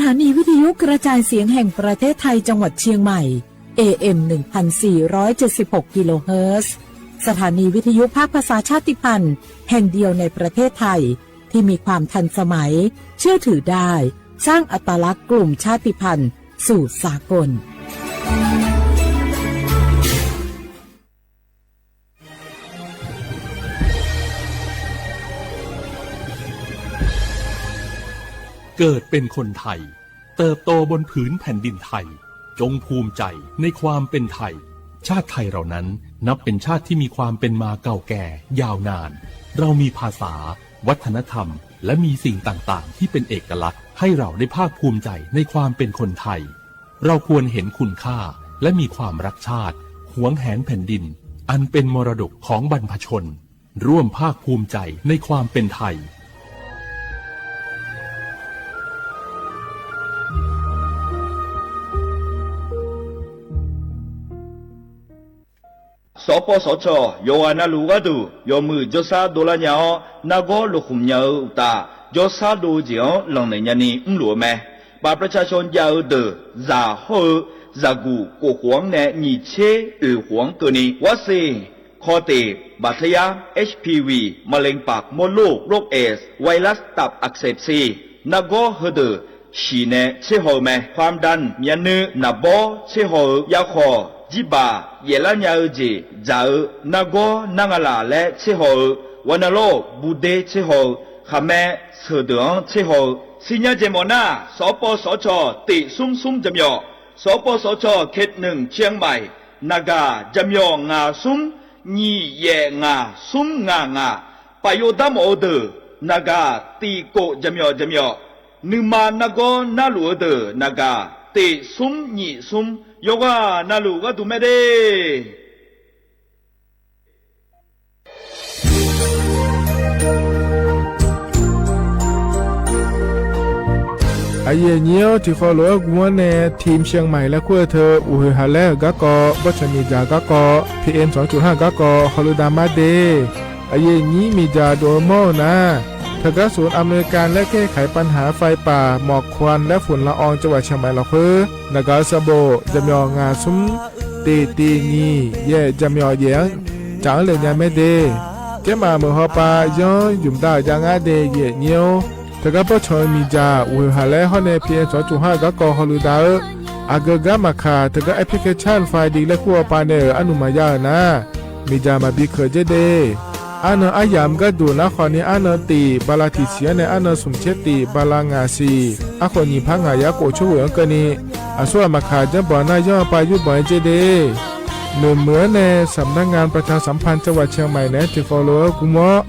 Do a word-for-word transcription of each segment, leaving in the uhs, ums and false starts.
สถานีวิทยุกระจายเสียงแห่งประเทศไทยจังหวัดเชียงใหม่ เอเอ็ม หนึ่งพันสี่ร้อยเจ็ดสิบหกกิโลเฮิรตซ์ สถานีวิทยุภาคภาษาชาติพันธุ์แห่งเดียวในประเทศไทย ที่มีความทันสมัย เชื่อถือได้ สร้างอัตลักษณ์กลุ่มชาติพันธุ์สู่สากล เกิดเป็นคนไทย เติบโตบนผืนแผ่นดินไทย จงภูมิใจในความเป็นไทย ชาติไทยเรานั้นนับเป็นชาติที่มีความเป็นมาเก่าแก่ยาวนาน เรามีภาษา วัฒนธรรม และมีสิ่งต่างๆ ที่เป็นเอกลักษณ์ ให้เราได้ภาคภูมิใจในความเป็นคนไทย เราควรเห็นคุณค่า และมีความรักชาติ หวงแหนแผ่นดิน อันเป็นมรดกของบรรพชน ร่วมภาคภูมิใจในความเป็นไทย Sawqpawv sawqcawq yawqghaq navluf gharduq yawmuiq jawrshar dovlar nya-awr, nargawr lofkhmq nya-eu uqtaf, jawrshar dov-eu jeq-anr lanqnaeq nyani mrluf-eu mae. บัตรประชาชน jav-eu deuq zaq hawr-eu zaqguq kof khof-anr nae nyiq tser oeq khof-anr keuvni, วัคซีน คอเตะ บาดทะยัก เอชพีวี มะเร็งปากมดลูก โรคเอดส์ ไวรัสตับอักเสบซี nargawr heudeuq siq nae tser haw-eu mae. ความดัน myavnuiv naqbawr tser haw-eu yarkhawq, jirbaq yaeflar nya-eu jeq dzaq-eu nargawr nar nga laf laer tser haw-eu, วัณโรค buder tser haw-eu, khaqmae sheuqdeuq-anr tser haw-eu. Siqnya jeq mawf nar, sawqpawv sawqcawq tiq smr smr jaqmyawf, sawqpawv sawqcawq เขตหนึ่ง เชียงใหม่ naqgaq jaqmyawf ngaq smr nyiq yaef ngaq smr ngaq ngaq, paf yov dar mawf-eu deuq naqgaq tiq kof jaqmyawf jaqmyawf, nuima nargawr narluf-eu deuq naqgaq tiq smr nyiq smr, yawqghaq navluf gharduq mae de. Aqyuif aqnyir-awr, tiqkhawf lof-aer gmr-anr nae ทีมเชียงใหม่ laer kur-eu teu uqhoeq haq laer-euq garkawv bawrtsanq miqdzaq garkawv, PM สองจุดห้า garkawv hawluf dav mar de. Aqyuif aqnyir miqdzaq dov-eu mawr-eu nar, teugar ศูนย์อำนวยการและแก้ไขปัญหาไฟป่า หมอกควันและฝุ่นละออง จังหวัดเชียงใหม่ lafkhoer naqgaq-eu sanqbof jaqmyawf ngaq smr tiq tiq nyiq yaef jaqmyawf yaef-anr caf-anr le nya mae de. Tsermaf meuq hawpav yanr zmq dav-euq jav ngar de. Aqyuif aqnyir-awr, teugar bawrtsanq-eu miqdzaq uqhoeq haq laer hawr nae PM สองจุดห้า garkawv hawluf dav-eu, aqgeu gar maqkaq teugar แอปพลิเคชัน ไฟดี laer kur-eu pav nae-euq arnuq maqya-euq nar, miqdzaq maqbi keuq dzer de. Arnan aryamq gharduq nar khawfni arnan tiq bala tiq siq-anr nae arnan smq tser tiq bala ngaq siq, arkhof nyiq par ngaq yar khof tsawrghoeq-anr keuvni, aqsur ghaq maqkaq janrbanq nar yanr-eu pav yurbanq-aer dzer de. Noeqmuiq-anr nae สำนักงานประชาสัมพันธ์จังหวัดเชียงใหม่ naeq-aer tiqkhawf lof-aer gmr-awr,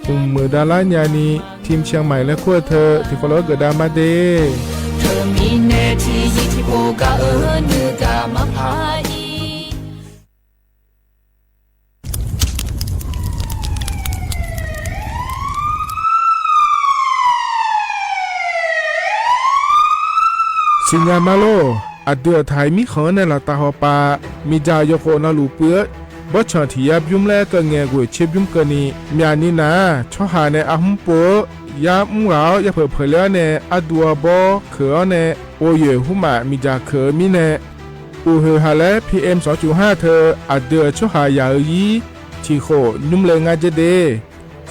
mqmuiq davlar nyani ทีมเชียงใหม่ laer kur-eu teu tiqkhawf lof-aer geufdav mar de. Teumirnae tiqzir tiqpov gaq-eu nuigaq maqpar-ir. Siqnya mar lor. Aqdui aqtaq-iq mirkhanq-anr nae laftav hawpav, miqdzaq yawkhof navluf puiv-eu bawrtsanq tiq yar bymr laer keuv ngae ghoeq tser bymr keuvni, myaqni nar-aq, tsawrhaq nae arhmr pov-eu yar mr ghaq-awr, yapeuq peuq le-awr nae arduv arbawr keuq-awr nae, ghovyoeq hmrmaf miqdzaq keuq-eu mirnae, uqhoeq haq laer PM สองจุดห้า teu aqdui-euq tsawrhaq yaq-eu ir tiqkhof nymr le ngar dzer de.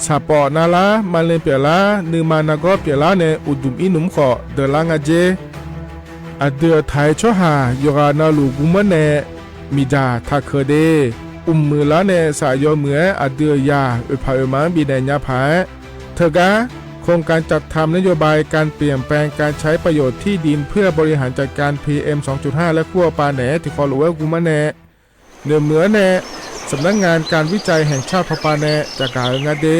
Saqpawf navlar, maqle pyeuflar, nuima nargawr pyeuflar nae uqduq ir nmr khawf deuqlar nga dzer. Aqdui aqtaq-iq tsawrhaq yawqghaq navluf gmr-anr nae miqdzaq taqkeuq de. Mqmuiq lar nae saf yawmuiq-aer aqdui-euq yaq oeqpaq oeqma-anr bifnaeq nya paq-aer, teugar โครงการจัดทำนโยบายการเปลี่ยนแปลงการใช้ประโยชน์ที่ดินเพื่อบริหารจัดการ PM สองจุดห้า laer kur-eu pav naeq-aer tiqkhawf lof-aer gmr-anr nae noeqmuiq-anr nae สำนักงานการวิจัยแห่งชาติ pawpav nae caqgaq-eu ngar de.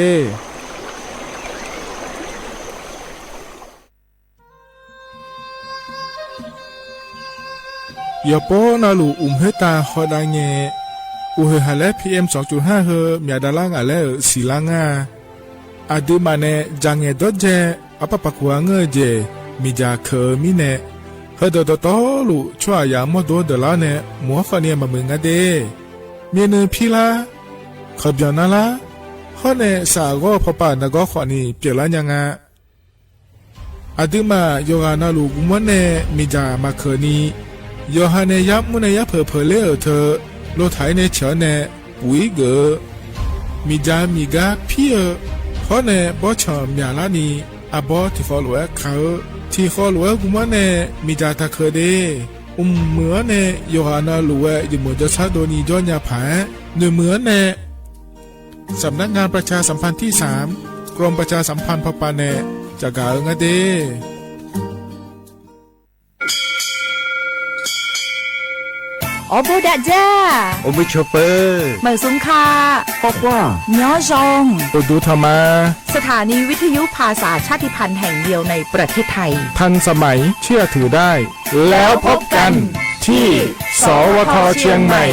Yawqpov navluf uqmq khoertav hawdav ngae, uqhoeq haq laer PM สองจุดห้า heu myaq davlar ngaq laer-euq siqlar ngar-a. Aqduimaf nae dzaqngaeq dawrdzae arpar paq kuq-a ngeur-eu jeq miqdzaq keuq-eu mirnae, heudeuq dawqtawvluf tsawrhaq yaq-anr mawrdo-anr deuqlar-awr nae mq-anr khawfni maqmuiq ngar de. Myavnuiv pirlar, kawqbyanq narlar, hawr nae saf ghawr-eu pawpav nargawr khawfni pyeuflar nya nga. Aqduimaf yawqghaq navluf guvmanr nae miqdzaq maqkeuq ni, yawqha nae yar mr nae yar peuq peuq ler-euq teu, lotaq-ir nae ciq-awr nae buf-ir geuf-eu miqdzaq miqgar pir-eu hawr nae bawrtsanq myaqlar ni, arbawr tiqkhawv lof-aer ka-eu, tiqkhawv lof-aer guvmanr nae miqdzaq taqkeuq de. Mqmuiq-anr nae yawqghaq navluf-aer yawmuiq jawrshar dov ni jawr nya paq-aer, noeqmuiq-anr nae สำนักงานประชาสัมพันธ์ที่สาม กรมประชาสัมพันธ์ พป nae caqgaq-eu ngar de. Awrbo dav dzar. Awrbo cawpeu. Maqsmr ka. Khawrkhar. Nymr zaw. Uqduq tanqma. สถานีวิทยุภาษาชาติพันธุ์แห่งเดียวในประเทศไทย ทันสมัย เชื่อถือได้ แล้วพบกันที่ สวท เชียงใหม่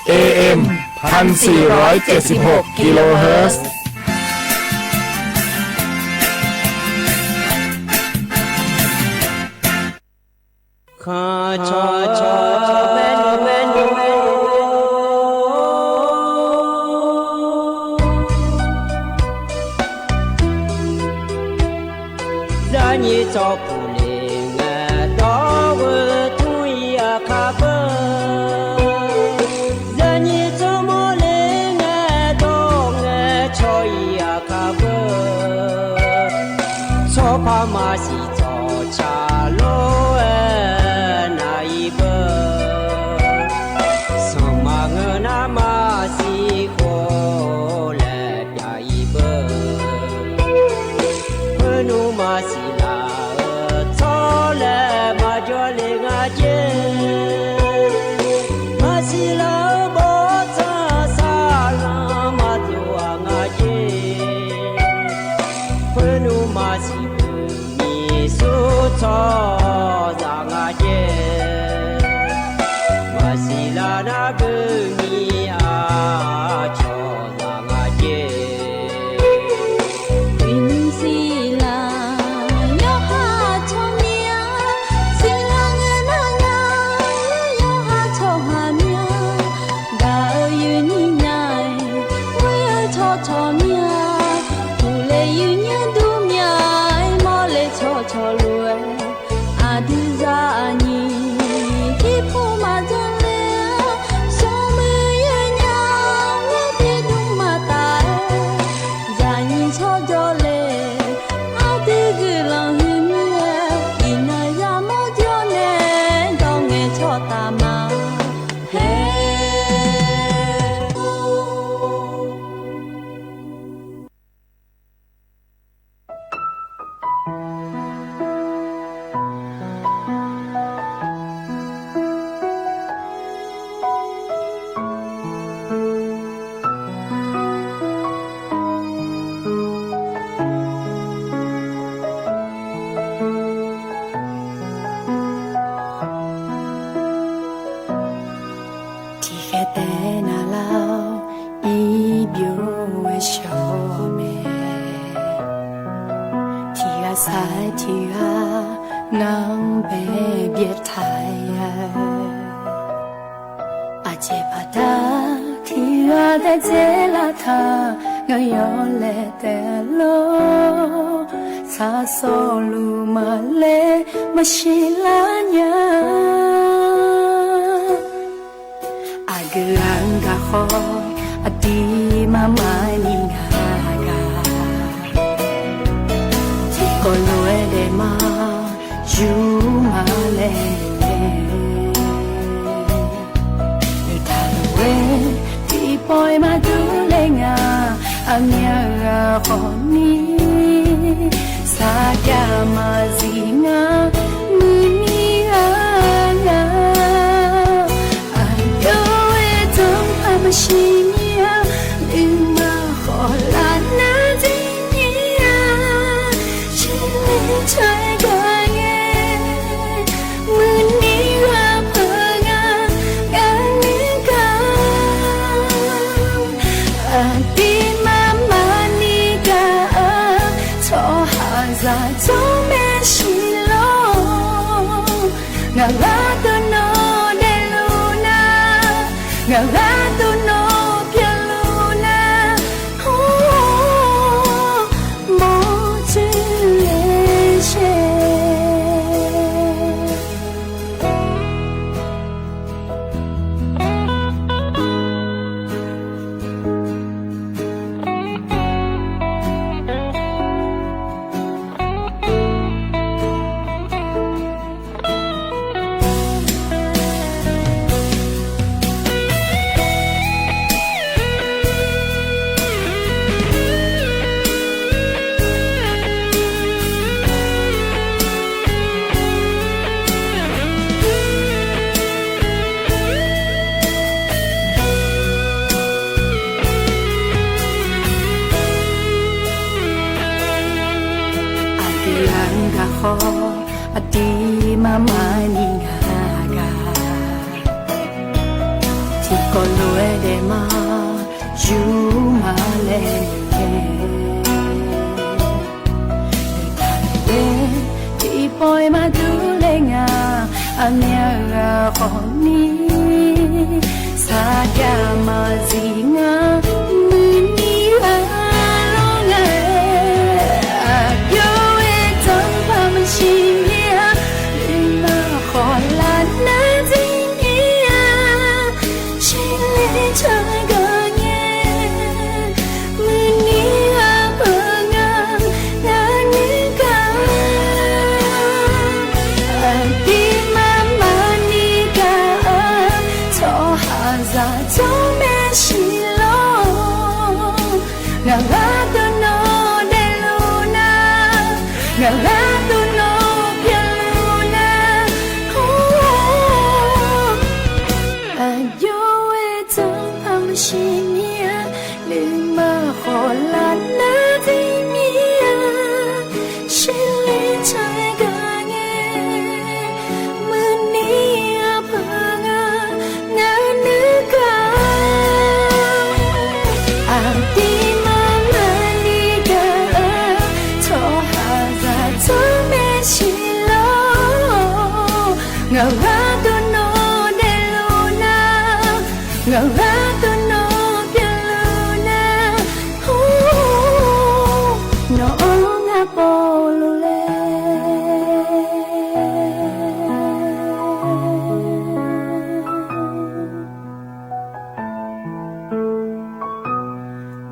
เอเอ็ม พันสี่ร้อยเจ็ดสิบหก กิโลเฮิรตซ์ Zaqnyiq tsawrpuq le ngae dawr-eu tmr-ir aqkar beu. Zaqnyiq tsawrmawr le ngae dawr ngae cawq-ir aqkar beu. Tsawrpaq maqsiq tsawqtsaq lof-aer nav-ir beu. Sanqpaq ngeur nar maqsiq khof laer pyav-ir beu. Khoernmr maqsiq laf-eu tsawrlaeq maqjawr le nga jer. Maqsiq laf-eu bawrtsanq saqlanq maqtov-aq nga jer. Khoernmr maqsiq beumiq sur tsawrhaqzaq nga jer. Maqsiq laf nar beumiq aqcawq zaq nga jer. Uiqnymr siqlaq yawqha tsawrmyanr, siqlaq ngae nar nya, yawqha tsawrhaq myanr. Gaq-eu uiqnymr nya-aer, ghoer-eu tsawrcawq myanr, uqle uiqnymr dur myanr-aer, mawrle tsawrcawq lof-aer, aqdui zaqnyiq tiqpov maqdzanr ler-a, smrmuiq yawnyaf-aer tiqdmr maqtaf-aer, zaqnyiq tsawrjawr le, aqdui guiqlanq huiq mir-aer, iqnan yamawr jawr nae dawr ngae tsawrtaf ma. Haer. Tiqkhaer taef navlar-awr, irbyov-aer shawr-eu mae. Tiqghaq sar-aer tiqghaq ngar-anr bae byaertaq-a. Aqjeq baqda tiqghaq daef dzae lavtaq, nganyawr laer taef lor. Saqsawqluf maqlaer maqsiq lar nya. Aqgeu ghaq-anr gaq khawf, aqdui marma ni ngaq gaq. Tiqkawv lof-aer daef ma, yur ma laer nae. Noeqtaq lof-aer tiqpawf-aer maqdur ler nga, aqmyaq ghaq khawf ni. Sarjax maqzif ngar, muiqni ghaq nga. Aqjox-aer tanqpaq maqsiq nya, nuima khawf lar nar dzir nya. Shirler caer gaq ngae, muiqni ghaq peuq nga, gaq ngae gaq. Aqdirmar maqni gaq-eu tsawrhaqzaq tsawrmaeq siq lor. Ngaq gharduq nawr daefluf nar, ngaq gharduq nawr pyeufluf nar, mawrtsoer le shae. Aqduimaf maqni ngaq gaq, tiqkawv lof-aer daefma, yurma laer ngae, dawqtaq lof-aer tiqpawf-iq maqdur laer nga, aqmyaq ghaq khawfni, saqjav maqzif ngar, muiqni ghaq lawr nga-aer, aqjox-aer tanqpaq maqsiq mir-a, nuima khawf lar nar zir mir-a, shirler tsawrgaq ngae, muiqni ghaq peuq nga, ngaq nuigaq, aqduimaf maqni gaq-eu, tsawrhaqzaq tsawrmaeq siq lawr. Ngaq gharduq nawq daefluf nar, ngaq gharduq nawq pyeufluf nar, or, aqjox-aer tanqpaq maqsiq mir-a, nuima khawf lar nar zir mir-a, shirler tsawrgaq ngae, muiqni ghaq peuq nga, ngaq nuigaq, aqduimaf maqni gaq-eu, tsawrhaqzaq tsawrmaeq siq lawr. Ngaq gharduq nawq daefluf nar, ngaq gharduq nawq pyeufluf nar, or, nawq-anr ngar povluf laer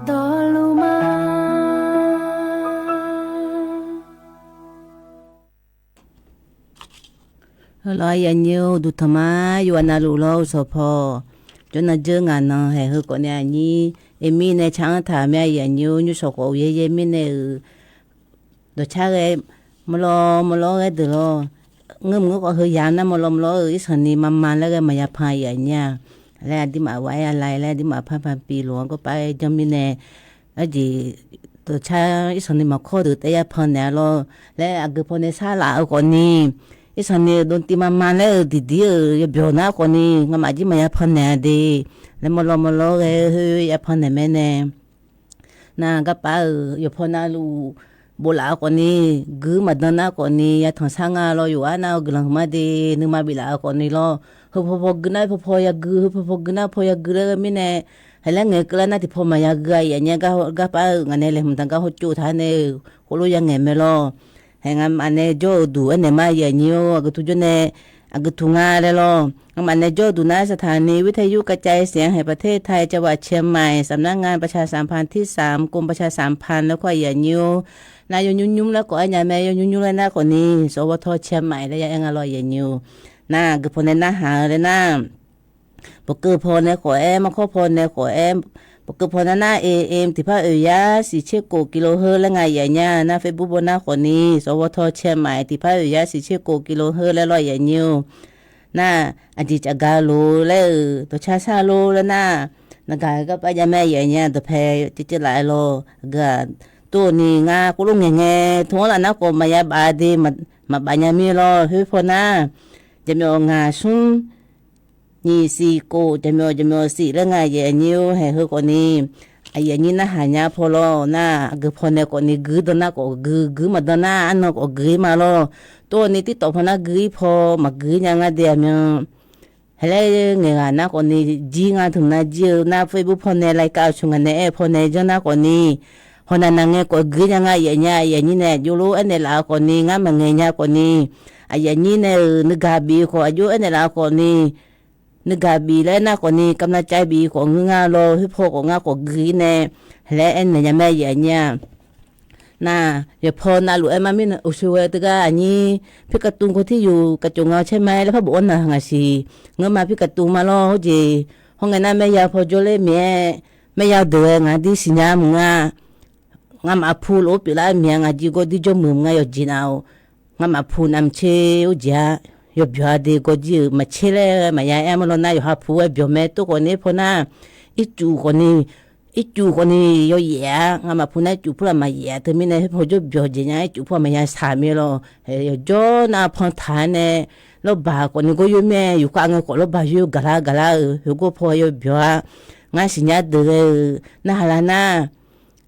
dawqluf ma. Heulof-aer aqnyir-or, uqduq tanqma yawqha navluf lawr-eu sawq paw, jawrnan dzeur ngaq nan haeq heu khawfnae aqnyir, eqmir nae tsaq-anr taq-euq mae, aqyuif aqnyir-or, nymrshawq khawf uqyaer yaer mirnae-euq dawqcar ghae, maqlawr maqlawr-aer ghae deuq lawr. Ngeurmq-anr khawf heu yamq nar maqlawr maqlawr-eu irsanqni maqma laer ghae maqya pan aqyuif aqnyir-a. Laer aqduimaf ghaq-aer yalae laer aqduimaf par pan piq loq-anr gawrpar-aer janr mirnae, arjeq dawqcar irsanqni maqkawr deuq taef ya pan naeq-a lawr. Laer aqgeu pawnae sharlaf-eu khawfni, irsanqni-euq dovtiv maqma laer-euq diqdir-euq yawbyawq nar khawfni, ngamaf jir maqya pan naeq-a de. Laer maqlawr maqlawr ghae-eu heu ya pan naeq mae nae. Nar garpar-euq yawqpaw navluf boflaf-eu khawfni, guir maqdan nar khawfni, yatanq sar nga lawr, yawqghaq nar-eu guiqlanq huiqma de, nuima biflaf-eu khawfni lawr. Heu paw paw gui nar paw paw yagui, heu paw paw gui nar paw yagui laer ghae mirnae, haeq laer ngaeq keuvlar nar tiqpaw maqya gui-a, aqyuif aqnyir-a. Gar, garpar-euq ngaq nae laeqhmq daq gar hawtsov taq-aer nae-eu khoerlof ya ngaeq mae lawr. Haeq ngamaf nae jawr-eu duq aernaeq ma, aqyuif aqnyir-or, aqgeu tu jawr nae, aqgeu tu nga laer lawr. Ngamaf nae jawr-eu duq nar สถานีวิทยุกระจายเสียงแห่งประเทศไทย จังหวัดเชียงใหม่ สำนักงานประชาสัมพันธ์ที่สาม กรมประชาสัมพันธ์ laer khawf aqyuif aqnyir-or. Nar yawnymr nymr laer khawf-aer nya mae, yawnymr nymr laer nar khawfni สวท. เชียงใหม่ laer ya aer nga lawr aqyuif aqnyir-or. Nar aqgeu pawnae narhaq-eu laer nar, bawqkeuv paw nae khawf-aer, markawr paw nae khawf-aer, bawqkeuv paw nar nar, AM tiqpar oeq yar siqtser kof กิโลเฮิรตซ์ laer nga aqyuif aqnyir-a. Nar Facebook paw nar khawfni สวท. เชียงใหม่ tiqpar oeq yar siqtser kof กิโลเฮิรตซ์ laer lawr aqyuif aqnyir-or. Nar aqjeq cafgaq lof laer-euq dawqcar sar lor laer nar, naqgaq garpar jav mae aqyuif aqnyir-a. Dawqpae caevcaev laf-aer lawr. Aqgeu-aq, tov-eu ni ngar khoerlof ngaeqngae tov-anr laf nar khawf maqya baf de, maqbaf nya mir lawr. Khoer paw nar, jaqmyawf ngaq smr nyiq siq kof, jaqmyawf jaqmyawf siq laer nga aqyuif aqnyir-or. Haeq heu khawfni, aqyuif aqnyir narhaq nya paw lawr nar, aqgeu paw nae khawfni guidan nar khawf gui, guir maqdan nar arnan khawf gui-ir ma lawr. Tov-eu ni tirtawf paw nar gui-ir paw maqgui-ir nya ngar de aqmyan. Haeq laer ngaeq ghaq nar khawfni, jir nga tmq nar jir-eu nar Facebook paw nae รายการ awq cawq ngaq nae aer-eu paw nae janr nar khawfni, hawq naq naq ngae khawf gui-ir nya ngar aqyuif aqnyir-a. Aqyuif aqnyir nae aqjox lof aernaeq laf-eu khawfni, ngar maqngaeq nya khawfni, aqyuif aqnyir nae-euq nuigaq bif-eu khawf aqjox aernaeq laf-eu khawfni, nuigaq bif laer aernar khawfni, กำลังใจ bif khawf ngeur ngar lawr. Khoer paw khawf ngar khawf gui-ir nae, haeq laer aernaeq nya mae aqyuif aqnyir-a. Nar, yawqpaw navluf aer mar mirnae uqshoe ghae teugar aqnyir, พิกัดตรง ที่อยู่ kaqcof nga caer ma-aer laer par bof-anr naq ngaq siq. Ngeurma พิกัดตรง ma lawr. Hawr jeq, hawr ngae nar แม่ยาว paw jawrler miq-aer, แม่ยาว deuq-aer ngaq dir siqnya mq nga. Ngamaf pu lof-aer pyeuflar-aer miq-a. Ngaq jir gawr dir jawrmuiq mq nga yawqjeq nav-awq. Ngamaf pu navmaqtser urjeq-a. Yawbyawq-a de gawr jir-euq maqtser laer maqya aer ma lawr nar, yawqha pu-aer byawq mae tov khawfni paw nar, ircuf khawfni Ircuf khawfni yawyaef-a, ngamaf pu nar ircuf pur laf maqyaef-a. Teumirnae khoerpaw jawr byawq jeq nya, ircuf pur laf maqya shaq mir lawr. Yawqjawr nar pantaq-aer nae lawrbaq khawfni gawr yoer mae, yufkhav ngae khawf lawrbaq yoer gaqlar gaqlar-euq, heugawr paw yawbyawq-a. Ngar siqnya deuq ghae-euq narhaq la nar,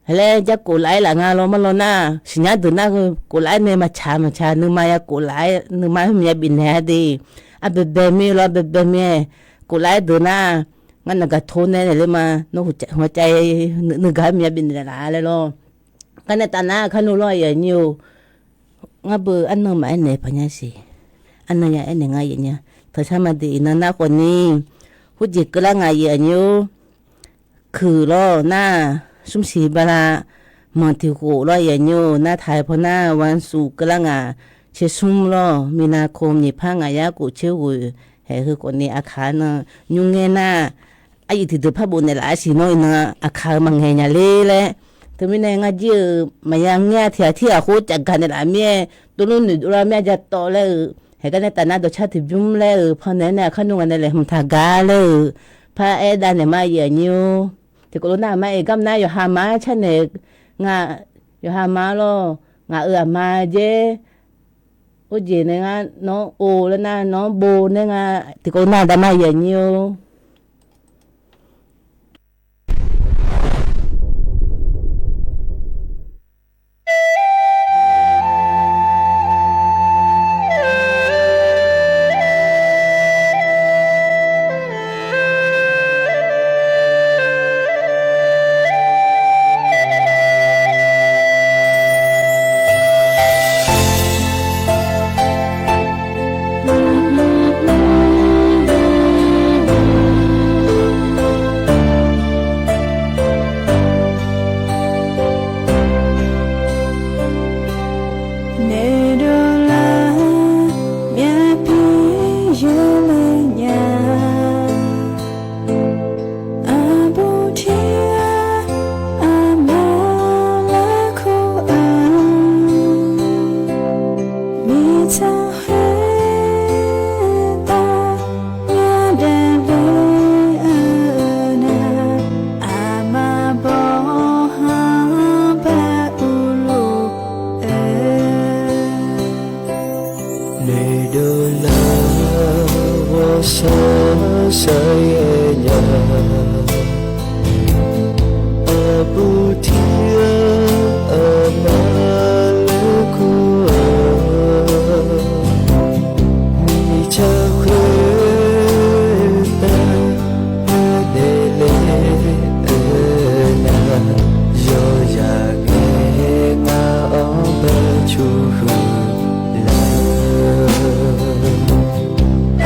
laer jar kof laf-aer laf nga law mar law nar, siqnya deuq nar heu kof laf-aer nae maqtsaq maqtsaq, nuima ya kof laf-aer nuima heu maqya bifnaeq-a de. Arbaebae mir lawr, arbaebae mir-aer kof laf-aer deuq nar, ngar naqgaq tor nae naeq ler ma, nawr huiqcav nuigar maqya bifnaeq laf laer lawr. Garnae taf nar kar nmr lawr aqyuif aqnyir-or. Ngar beu arnan maqaer naeq paq nya siq. Arnan ya aernaeq nga yaef nya. Teushar maqdeuq iqnan nar khawfni, khoerjeq keuvlar nga yaef aqnyir-or. Kuiq lawr nar, smrsiq bala manq tiq khof lawr yaef aqnyir-or. Nar taq-aer paw nar วันศุกร์ keuvlar nga. Tser smr lawr, มีนาคม nyiq par ngaq yar kof tser ghoeq. Haeq heu khawfni aqkaq nan nymr ngaer nar, aryuif tiqdeuq par bofnaeq laf-aer siq nawr iqnan aqkaq-eu maqngaeq nya ler laer. Teumirnae ngar jir-euq maqya ngaer-a tiq ghaq tir ghaq khoer cafgaq naeq laf mir-aer, dovlmr noeqdov lar mir-a ja tawv laer-euq. Haeq garnae taf nar dawqcar tiqbymr laer-euq pannaeq-aer nae aqkar nmr ngaq nae laeqhmq taq gar laer-euq. Par aer dav naeq ma yaef aqnyir-or. Tiqkawv lof nar aqma-aer gar mr nar yawqha ma-anr carnaeq nga. Yawqha ma lawr, ngaq-euq aqma jer. Orjeq nae ngar nawr or laer nar nawr bov nae nga. Tiqkawv nar dav ma yaef aqnyir-or. Noeqdov lar myavpyur yawmae nya. Aqbur tiq ghaq aqma larkur-eu, mirtsaq khoertav yadaef ler-eu nar, aqma bawq hanr bar urluf-eu. Noeqdov lar ghawqshaq shaqyaer nya. Aqbur tiq ghaq aqma larkur-eu, mirtsaq khoertav yadaef ler-eu nar, yawzaq ngae ngar-awr bae cur huiq lar-eu.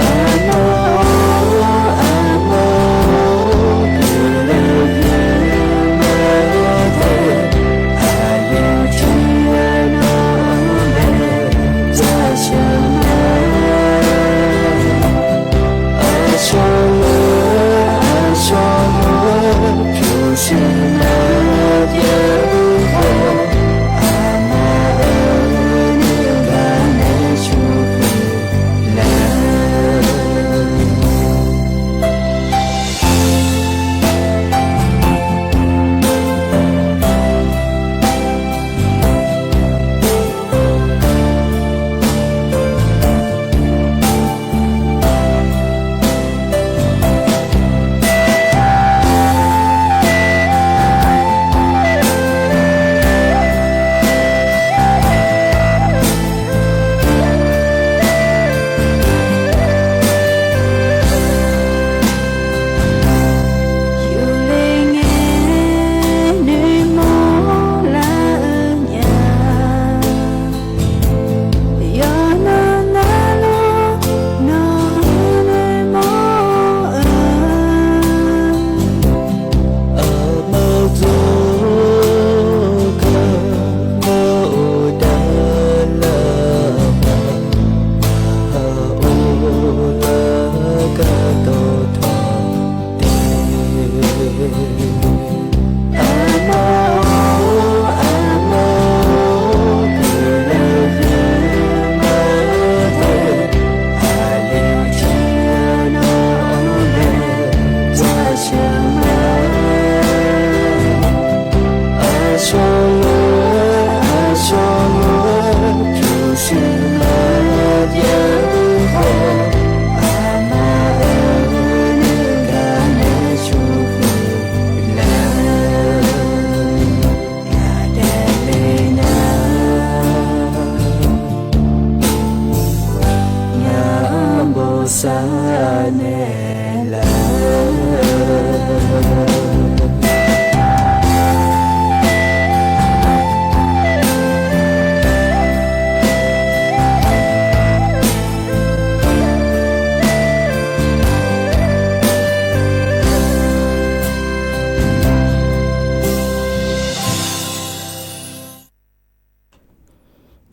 Aqma-or, aqma-or, guiqlanq huiq ma-aer taef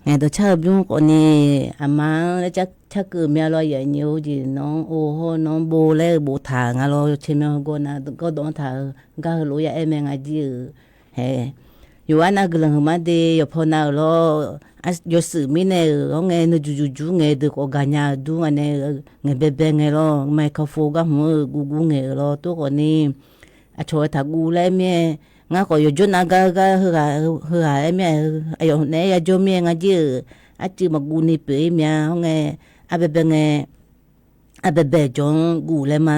Ngaeq dawqcar-eu bymr khawfni, aqma-anr laer carkeuv mya lawr, aqyuif aqnyir-or jeq, nawq-anr or hawr nawq-anr bov laer-eu boftaq nga lawr, yawtsaq myan heugawr nav gawrdawq-anr taq-eu gar heulof-aer ya aer mae nga jir-euq. Hae, yawqha nav guiqlanq huiqma de yawqpaw nav-euq lawr, yawshuif mirnae-euq hawr ngae nuijuq juq jur ngae deuq khawf gaqnya-eu dur nga nae, ngaeq baebae ngae lawr, maeqkawqfov gar hmq-eu guvguv ngaeq-euq lawr, tov khawfni, aqcawq-aer taqguv laer mir-aer, ngar khawf yawqjawr nav gar gar heughaq aer mir-aer, aqyawf naeq-aer yajawr mir-aer nga jir-euq, arcuiv maqguv ni pyeuf-ir mya hawr ngae, arbaebae ngae, arbaebae jawq-anr guv laer ma,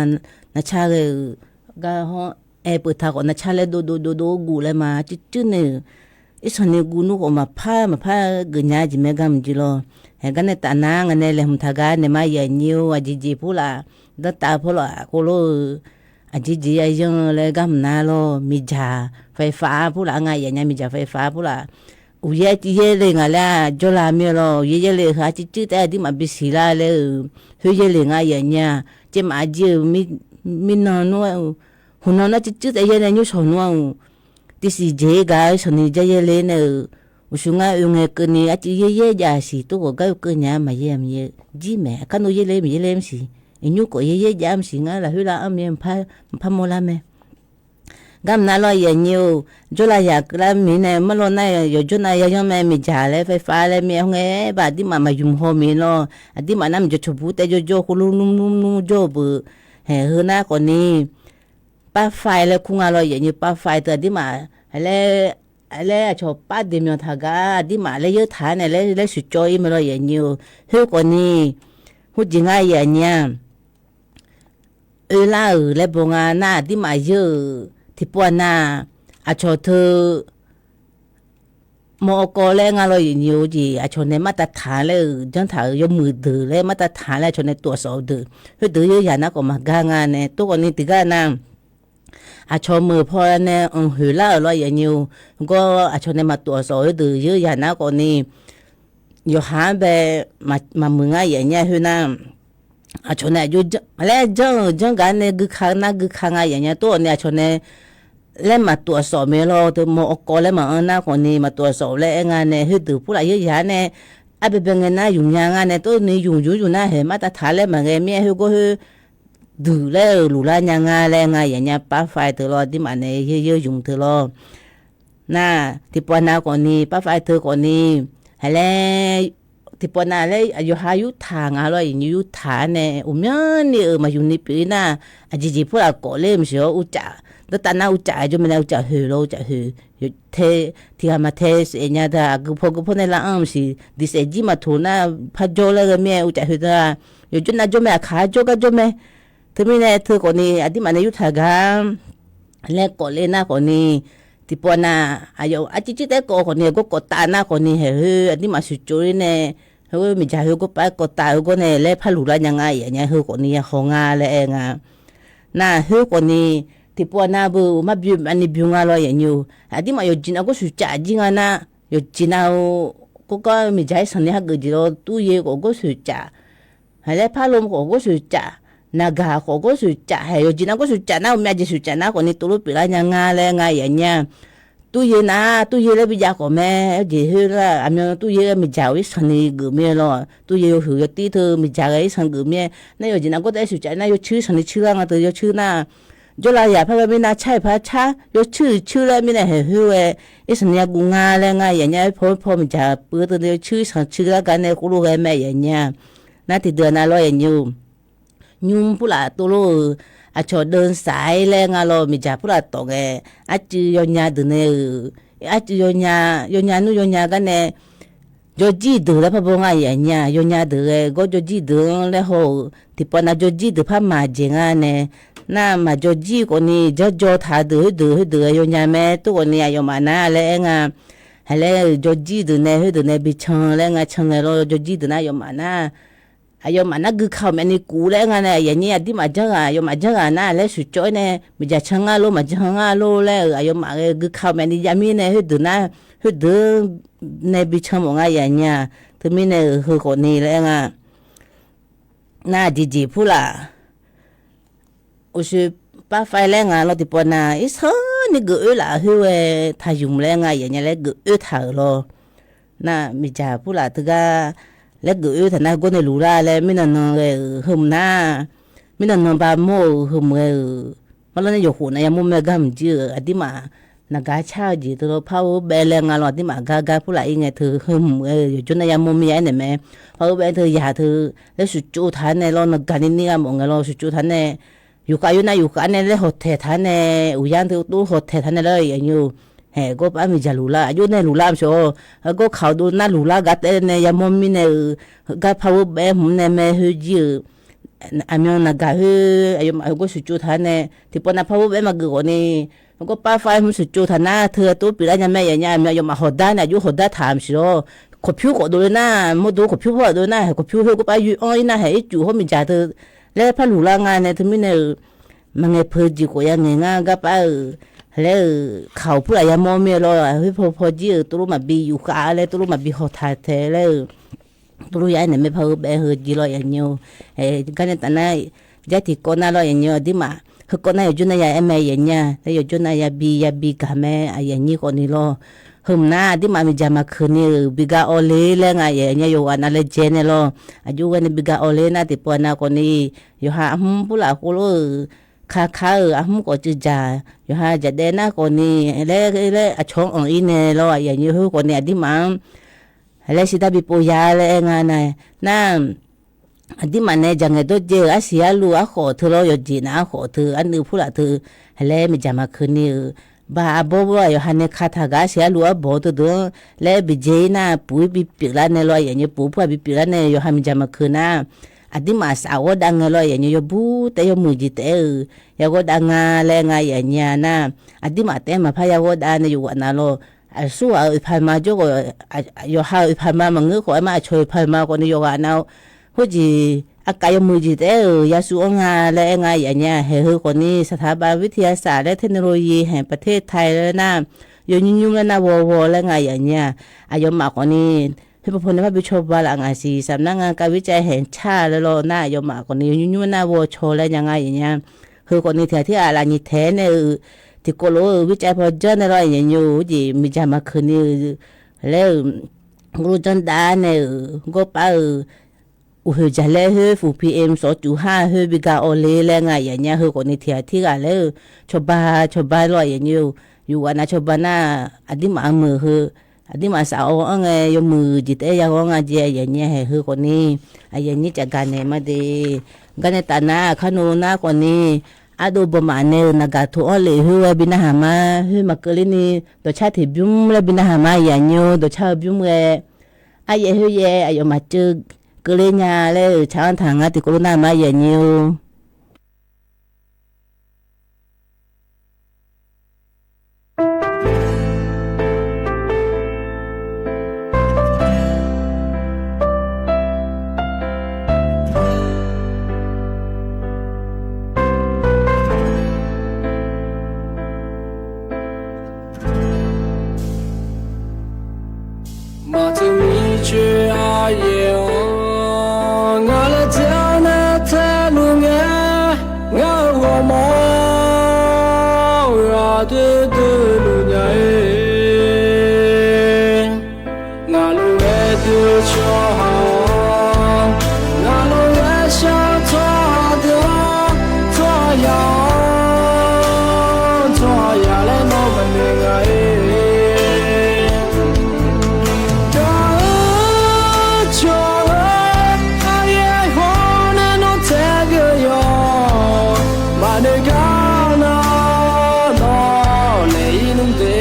navcar ghae-euq gar hawr, aer peuftaq khawf navcar laer dovdov dovdov guv laer ma, cuivcuiv nae-euq, irsanq ni guv nmr khawf maqpar maqpar geufnya jeq mae gar maqjeq lawr. Hae, gar nae taf nar nga nae laeqhmq taq gar naeq ma, aqyuif aqnyir-or, aqjeq jeq purlaf, danrtav purlaf khoerlof-eu, aqjeq jeq yayanr-eu laer gar maqnar lawr, miqdzaq faefaf purlaf nga, aqyuif aqnyir miqdzaq faefaf purlaf, uqyaer cuiv yaer le ngaq laer-aq jawrla mir-eu lawr, uqyaer yaer le heu-aq cuivcuiv taef-aer aqdirmaf bisiq lar laer-euq, khoer yaer le nga, aqyuif aqnyir-aq, caevmaf aqjeq-euq mirnan nmr-eu, hmqnan nar cuivcuiv taef yaer nae nymrshawq nmr-eu, tisiq jeq-ir gaq-eu sanqni jar yaer le nae-euq, uqshoe ngar oe ngae keuvni arcuiv yaer yaer jav siq, tov khawf gar oe keuv nya-a maqyaer maqyaer jir mae, aqkar nmr yaer le maqyaer le mr siq, iqnymr khawf yaer yaer jav mr siq, ngar lafkhoer lar anr mir-aer maqpar mawrlar mae. Gar maqnar lawr, aqyuif aqnyir-or, jawrlav yaq keuvlar mirnae marlawr nar yawqjawr nav yayanr mae, miqdzaq laer faefaf laer mir-aer hawr ngae, aer baq aqdirmaf maqymq haw mir lawr, aqdirmaf nar maqjawr cawq bur taef jawrjawr khoerlof nmr nmr nmr jawr-eu beuq, hae, heu nar khawfni, pafai laer kur nga lawr, aqyuif aqnyir pafai teu aqdirmaf, laer, laer aqcawq par deq myanq taq gar aqdirmaf laer yeur taq-aer nae laer laer shuif cawv-ir mae lawr, aqyuif aqnyir-or, khoer khawfni, khoerjeq ngar aqyuif aqnyir-aq, oelar-euq laer baw nga nar aqdirmaf yeur-euq tiqpov aqnav, aqcawq teu mawr awrkawv laer nga lawr, aqyuif aqnyir-or jeq, aqcawq nae martav taq laer-euq janr taq-euq yawmuiq deuq laer martav taq laer aqcawq nae tofsawf-eu deuq, khoerdeuq yeur yaq nar khawf maqgar nga nae, tov khawfni tiqgar nar, aqcawq meuq paw nae anqhoeq lar-euq lawr, aqyuif aqnyir-or, gawr aqcawq nae maqtofsawf-eu deuq yeur yaq nar khawfni, yawqha-anr bae maqmuiq ngar, aqyuif aqnyir khoer nar, aqcawq nae aqjox laer janr-euq janr gaq nae guika nar guika nga, aqyuif aqnyir tov khawfni aqcawq nae laer maqtofsawf mae lawr, teu mawr awrkawv laer maqanr nar khawfni maqtofsawf laer aer nga nae, khoerdeuq purlaf yeur yaq nae, arbaebae ngae nar ymq nya nga nae, tov ni ymq ymq ymq nar hae martav taq laer maqghae mir-aer khoergawr khoer duq laer-euq luflar nya nga laer nga, aqyuif aqnyir pafai teu lawr, aqdirmaf nae yeur yeur ymq teu lawr. Nar, tiqpov aqnav khawfni pafai teu khawfni, hae laer, tiqpov aqnav laer yawqha yurtaq nga lawr, aqyuif aqnyir yurtaq-aer nae uqmyanr ni-euq maqymq ni pyeuf-ir nar, aqjeq jeq purlaf kawf ler maqsiq-awr uvcaf, danrtav nar uvcaf jawr mae nae uvcaf hoeq lawr, uvcaf hoeq, tiqghaq maqtae saef nya teu-aq, gui paw gui paw nae lar-anr maqsiq, diqsaef jir maqtoq nar, par jawr laer ghae mir-aer uvcaf hoeq teu-aq, yawqjawr nav jawr mae, aqkaq-ar jawrgar jawr mae. Teumirnae teu khawfni aqdirmaf nae yurtaq gar laer kawf ler nar khawfni, tiqpov aqnav aqyawf arcuiv cuiv taef-aer kawf khawfni, aqgawr kawf taf nar khawfni, hae khoer aqdirmaf shuif cov-ir nae, khoer miqdzaq khoer gawr pav-aer kawf taf-eu gawr nae laer par luflar nya nga, aqyuif aqnyir khoer khawfni ya haw nga laer aer nga. Nar khoer khawfni, tiqpov aqnav beu maqbymr maqni bymr nga lawr, aqyuif aqnyir-or, aqdirmaf yawqjeq nav gawr shuif caf jir nga nar, yawqjeq nav-eu gawrgar miqdzaq-ir sanqni hageuf jeq lawr, turye khawf gawr shuif caf, hae laer parlom khawf gawr shuif caf, naqgaq khawf gawr shuif caf, hae yawqjeq nav gawr shuif caf nar, uqmyav jeq shuif caf nar khawfni tov lof pyeuflar nya nga laer nga, aqyuif aqnyir-a. Turye nav, turye laer bijav khawf mae, jeq khoer nar aqmyan turye-aer miqdzaq-euq irsanq ni geuf mir-aer lawr, turye yawhuiq yawtir teu miqdzaq ghae irsanq geuf mir-aer nar, yawqjeq nav gawr taef-aer shuif caf nar, yawcuir sanqni cuir lar nga teu yawcuir nar, jawrlav yaq par ghae mirnae car-iq par car, yawcuir cuir laer mirnae hae khoer ghae irsanq ni yaguv nga laer nga, aqyuif aqnyir-a. Paw paw miqdzaq puiv-eu teu nae yawcuir sanq cuir lar gar nae khoerlof ghae mae, aqyuif aqnyir-a. Nar tiqdeuq nav lawr, aqyuif aqnyir-or, nymr purlaf tov lor-euq, aqcawq deuv saq-ir laer nga lawr, miqdzaq purlaf tawf ghae, arcuiv yawnya deuq nae-euq, arcuiv yawnya, yawnya nmr yawnya gar nae, jawrjir deuq laer par baw nga, aqyuif aqnyir-a. Yawnya deuq ghae gawr jawrjir deuq-anr laer haw-euq, tiqpov nav jawrjir deuq par maqjeq nga nae, nar maqjawrjir khawfni janrjaw taq deuq khoerdeuq khoerdeuq ghae yawnya mae, tov khawfni aqyawfmaf nar laer aer nga. Hae laer-euq jawrjir deuq nae khoerdeuq nae bi can laer nga, can ngae lawr, jawrjir deuq nar aqyawfmaf nar aqyawfmaf nar gui ka-euq myavni kuf laer aer nga nae, aqyuif aqnyir aqdirmaf janrghaq, aqyawfmaf janrghaq nar laer shuif cawv-aer nae, miqdzaq can ngar lor, maqjan ngar lor laer-euq aqyawfmaf ghae gui ka-euq myavni jav mirnae, khoerdeuq nar, khoerdeuq nae bi can mawf nga, aqyuif aqnyir-a. Teumirnae-euq heu khawfni laer aer nga. Nar aqjeq jeq purlaf, uqshoe pavfav laer nga lawr, tiqpov nav irsanr ni geuf oer laf khoer ghae taqymq laer nga, aqyuif aqnyir laer geuf oer taq-euq lawr. Nar miqdzaq purlaf teugar laer geuf oer taq nar, gawr nae luf lar laer mirnan nan ghae-euq heu mq nar, mirnan nan ba mawr-euq heu mq ghae-euq, marlawr nae yawqkhof nav yamawr mae gar mq jir-euq aqdirmaf naqgar car-eu jeq teu lawr, par-eu baev laer nga lawr, aqdirmaf gar gar purlaf ir ngae teu heu mq ghae-euq yawqjawr nav yamawr mir ya aernaeq mae. Par-eu baev teu yaq teu laer shuqcov taq-aer nae lawr, naqgaq ni ni gha mawf ngae lawr shuqcov taq-aer nae, yufkhav yawr nar yufkhav nae laer hawtaeq taq-aer nae, uqyar teu tov hawtaeq taq-aer nae lawr, aqnyir-or, haeq gawr par miqdzaq luf lar, aqjox nae luf lar maqsiq-awr, gawr kaq-awr dov nar luf lar gar taef nae yamawr mirnae-euq, gar par-eu baev hmq nae mae khoer jir-euq, aqmyan naqgaq khoer aqyawfmaf heu gawr shuqcov taq-aer nae tiqpawf nav par-eu baev maqgeuf khawf ni, gawr par far hmq shuqcov taq nar teu tov pyeuflar nya mae. Aqyawfnyaf aqyawfmaf hawqdar nae aqjox hawqdar taq maqsiq-awr, kawqpyur khawf dov le nar, mawrdo kawqpyur par dov le nar, haeq kawqpyur khoer gawr par yoe-anr ir nar, haeq ircuf hawr miqdzaq teu laer par luf lar nga nae teumirnae-euq, maqngaeq peuq jeq khawf ya ngaeq ngar gar par-euq laer-euq kaq-awr purlaf yamawr mir-aer lawr, khoer paw paw jir-euq tovlof maqbi yufkhav laer tovlof maqbi hawtaeq taeq laer-euq, tovlof ya aernaeq mae. Par-eu baev heu jeq lawr aqnyir-or, gar nae taf nar, jar tiqkawv nar lawr aqnyir-or, aqdirmaf heukawv nar yawqjawr nar ya aer mae aqnyir-a, laer yawqjawr nar yabi yabi gaq mae aqyuif aqnyir khawf ni lawr. Heu mq nar aqdirmaf miqdzaq maqkeuq ni-euq bi gar awv le laer nga aqyuif aqnyir yawqghaq nav laejae nae lawr, aqjox ghae nae bi gar awv le nar tiqpawf nav khawf ni, yawqha arhmr purlaf khoerlof-euq kakar-euq arhmr khawf ceuv dzaq, yawqha jaqdaev nar khawf ni, laer laer aqcawq-anr anq ir nae lawr aqyuif aqnyir khoer khawf ni aqdirmaf-anr laer shidar bi pov ya laer aer nga nar, nar aqdirmaf nae jaqngaeq dawrjae-euq arsiq arluv arkhawf teu lawr, yawqjeq nav arkhawf teu arnuiv purlaf teu, laer miqdzaq maqkeuq ni-euq, ba arbawr lawr yawqha nae kataq gaq arsiq arluv arbawr teudeuq-anr laer biqdzae ir nar puq-ir bipyeuf lar nae lawr aqyuif aqnyir puq-eu pur-aq bipyeuf lar nae yawqha miqdzaq maqkeuq nar, aqdirmaf saf ghawrdav ngae lawr aqyuif aqnyir yawbur taef yawmuiq jeq taef-aer-euq ya ghawrdav nga laer nga aqyuif aqnyir-a nar, aqdirmaf taef-aer maqpar ya ghawrdav nae yawqghaq nav lawr, aqsurghaq-euq iqpaq ma jawrghawq, yawqha-euq iqpaq ma maqngeur khawf aer ma, aqcawq iqpaq ma khawf ni yawqghaq nav khoerjeq aqkaf yawmuiq jeq taef-aer-euq yasur-anr nga laer aer nga aqyuif aqnyir-a. Haeq heu khawf ni saqtaq bav วิทยาศาสตร์ laer technology haeq ประเทศไทย laer nar, yawnymr nymr laer nar ghawghaw laer nga aqyuif aqnyir-a. Aqyawfmaf khawf ni, khoer paw paw nae parbi cawba laf ngaq siq saqmq nar nga kav วิจัย haeq car laer lawr nar aqyawfmaf khawf ni yawnymr nymr nar ghawcaw laer nya nga aqyuif aqnyir-a. Heu khawf ni tiqghaq tirghaq lafnyiq taeq-aer nae-euq, tiqkawv lof-eu วิจัย paw janr nae lawr aqyuif aqnyir-or, jeq miqdzaq maqkeuq ni-eu laer-euq, gurlov janr dav nae-euq gawrpar-euq uqhoeq jaqlaer khoer fuq PM sawqcuf har khoer bi gar awv le laer nga aqyuif aqnyir-a. Heu khawf ni tiqghaq tirghaq laer-euq cawba cawba lawr aqyuif aqnyir-or, yawqghaq nav cawba nar, aqdirmaf-anr meuq heu, aqdirmaf saf-awr-anr ngae yawmuiq jeq taef-aer ya ghawr nga jeq aqyuif aqnyir-a. Haeq heu khawf ni aqyuif aqnyir caf gaq naeq ma de. Gar nae taf nar, aqkar nor nar khawf ni, ardov bawmaf nae-euq naqgaq toq-anr lef khoer ghae bi narhaq ma. Khoer maqkeuv ler ni, dawqcar tiq bymr laer bi narhaq ma aqyuif aqnyir-or, dawqcar-eu bymr ghae, aryaev khoeryaev aqyawfmaf ceuv keuvler nya laer-euq tsaq-anr taq ngar tiqkawv lof nar ma aqyuif aqnyir-or. Maqteuq mircoer aryaer-awr, ngaq laer dzae-awr nae taeluf ngae, ngar-euq ghawrmawr ghaq doer doer luf nya-ir. Ngaq lof-aer doer tsawrhaq-awr, ngaq lof-aer shar tsawrhaq deuq-awr, tsawrhaqzaq-awr, tsawrhaqzaq laer nawr maqnoeq nga-ir. Gaq-eu cawq-eu aryaer haw nae nawr tae geu yawq, maqnoeq gar nar nawr laeq-ir nmr de.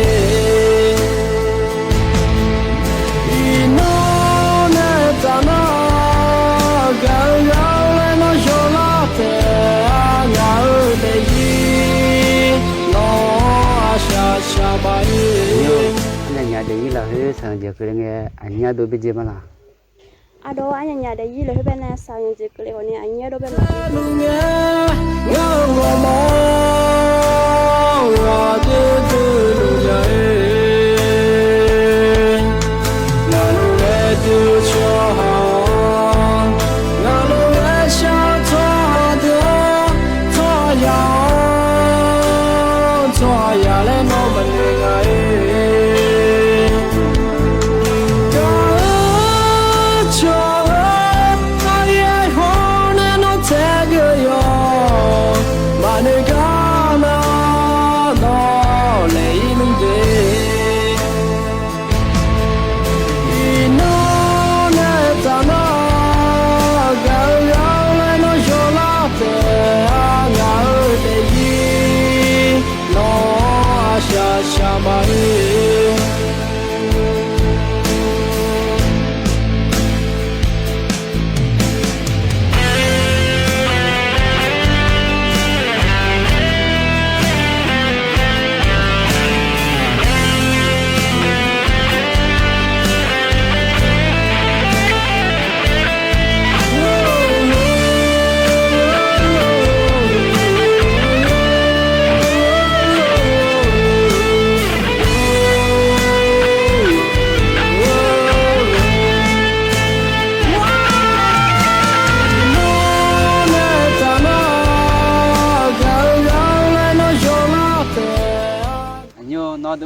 Iqnan nae taf nar, gaq-eu gaq-eu laer nawr yawlar taef-a. Ngaq-euq daefzir nawr-aq shaq shaq ma-ir. Arnyaf nyaf daefzir lafkhoer shaqzanq jeq keuvle ngae, aqnyir ardov byaerdzae ma laq? Ardov, arnyaf nyaf daefzir lafkhoer bae nae shaqzanq jeq keuvle khawf ni aqnyir ardov byaerdzae ma laq?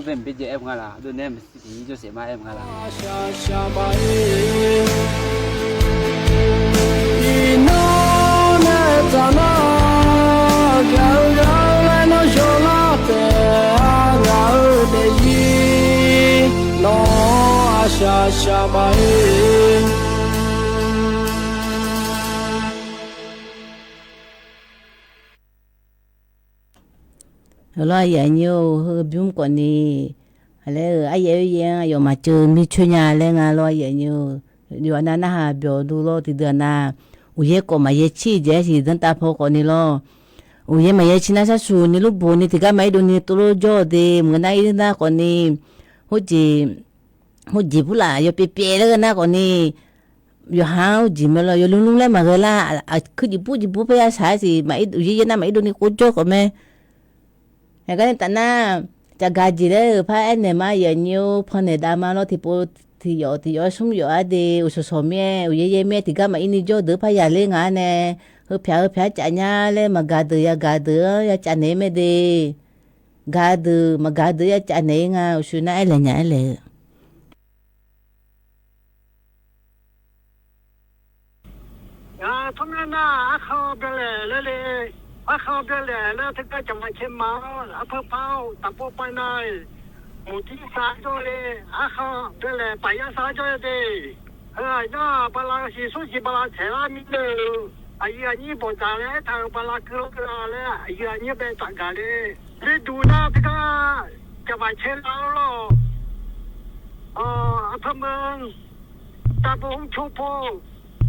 Bae mqbyaer jaev aer-eu nga laq, aqdui nae maqsiq tiq nyir jawrsaef ma aer-eu nga laq. Iqnan nae taqnar, gaq-eu gaq-eu laer nawr yawlar taef-a, ngaq-euq daefzir nawr-aq shaq shaq ma-ir. Heulof-aer aqyuif aqnyir-or, heu bymr khawfni, aqlaer-euq aryaer oeryaer-anr aqyawf maqceuv mircoer nya laer nga lawr, aqyuif aqnyir-or. Yawqha nav narhaq byawq du lawr, tiqdeuq-aq nav, uqyaer khawf maqyaer cir-eu jeq-aer siq zanrtav paw khawfni lawr. Uqyaer maqyaer cir nar, sarsuq ni lurboq ni tiqgar maqir dovni tovlof jawr-eu de, maqngeur nar ir nar khawfni, heujeq heujeq burlaf yawpyaev pyaev laer ghae nar khawfni, yawqha-anr uqjeq mae lawr, yawlmr lmr laer maqghae lar, aqkuir jeqbur jeqbur paer ya shaq-aer siq, maqir uqyaer yaer nar maqir dovni kov jawr khawf mae. Aqgar nae tafnar, cafgaq jeq laer-euq par aernaeq ma, aqyuif aqnyir-or, pannaeq dav ma lawr, tiqpov tiqyawf tiqyawf-aer smr yawf-ar de, uqshoq shawq mir-aer uqyaer yaer mir-aer tiqgar maqir ni jawr deuq-eu par yaq ler nga-ar nae, heupyaq heupyaq-aer caf nya laer maqgaq deuq yagaq deuq-anr ya caf naeq-ir mae de. Gaq deuq maqgaq deuq ya caf naeq-ir nga, uqshoe nar aerlaeq nya aerlaeq-eu. Ngaq tsawrmyanr nar, arkhanq byanlaeq laer le, arkhanq byanlaeq laer teugar caqma caer ma-awr, arpar par-awr taqpov pav nar-iq, muqjir sar jawr le, arkhanq byanlaeq paf yar sar jawr-a de. Heu-aq nar-aq, bala siq smr siq bala tsaeq lar mirnae-eu, aqyuif aqnyir bawqdzaq laer aertaq-euq bala keuv lar keuv la laer aqyuif aqnyir bae tafgaq le. Leduq nar teugar caqma caer lar-awr lawr-awq. Arpar meuq, taqbov mr cawr paw,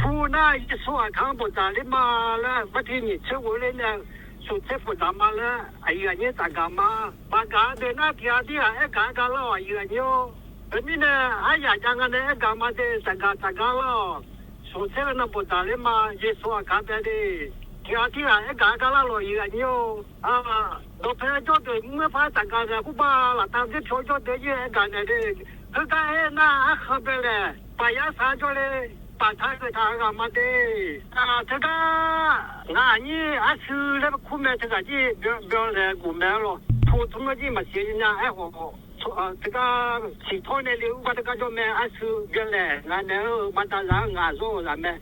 pu nar Yeqsur aqkaq-anr bawqdzaq ler ma laer, barti nyiq tser ghof ler nae, smq tser bawqdzaq ma laer aqyuif aqnyir tafgaq ma. Maqgaq-eu deuq nar tiq ghaq tirghaq aergaq-aer ga lar-awq, aqyuif aqnyir-or. Teumirnae aryaq jav nga nae aergaq ma de, tafgaq tafgaq lar-awq. Smq tser-eu nan bawqdzaq ler ma, Yeqsur aqkaq bae de. Tiq ghaq tirghaq aergaq-aer ga lar-awq, aqyuif aqnyir-or. Dawqpae jawr deuq mr-aer par tafgaq naeq khoerbar, laftav dzer pyawr jawr deuq-ir aergaq naeq de. Heugar aer nar, arkhanq byanlaeq paf yar sar jawr le, paf taq-aer geuf taq-eu ghaq ma de. Teugar ngaq aqnyir arshuir laer kur mae, teughaq jir byanlaeq guf mae-ar lawq. Pu tsawrmyanr jir maqsiq nya aerkhawf, teugar siqtawr nae le-eu ur gar teugar jawr mae, arshuir byanlaeq ngaq naeq-eu maqdaq zaq-anr ngaq zawr-euq zaq mae.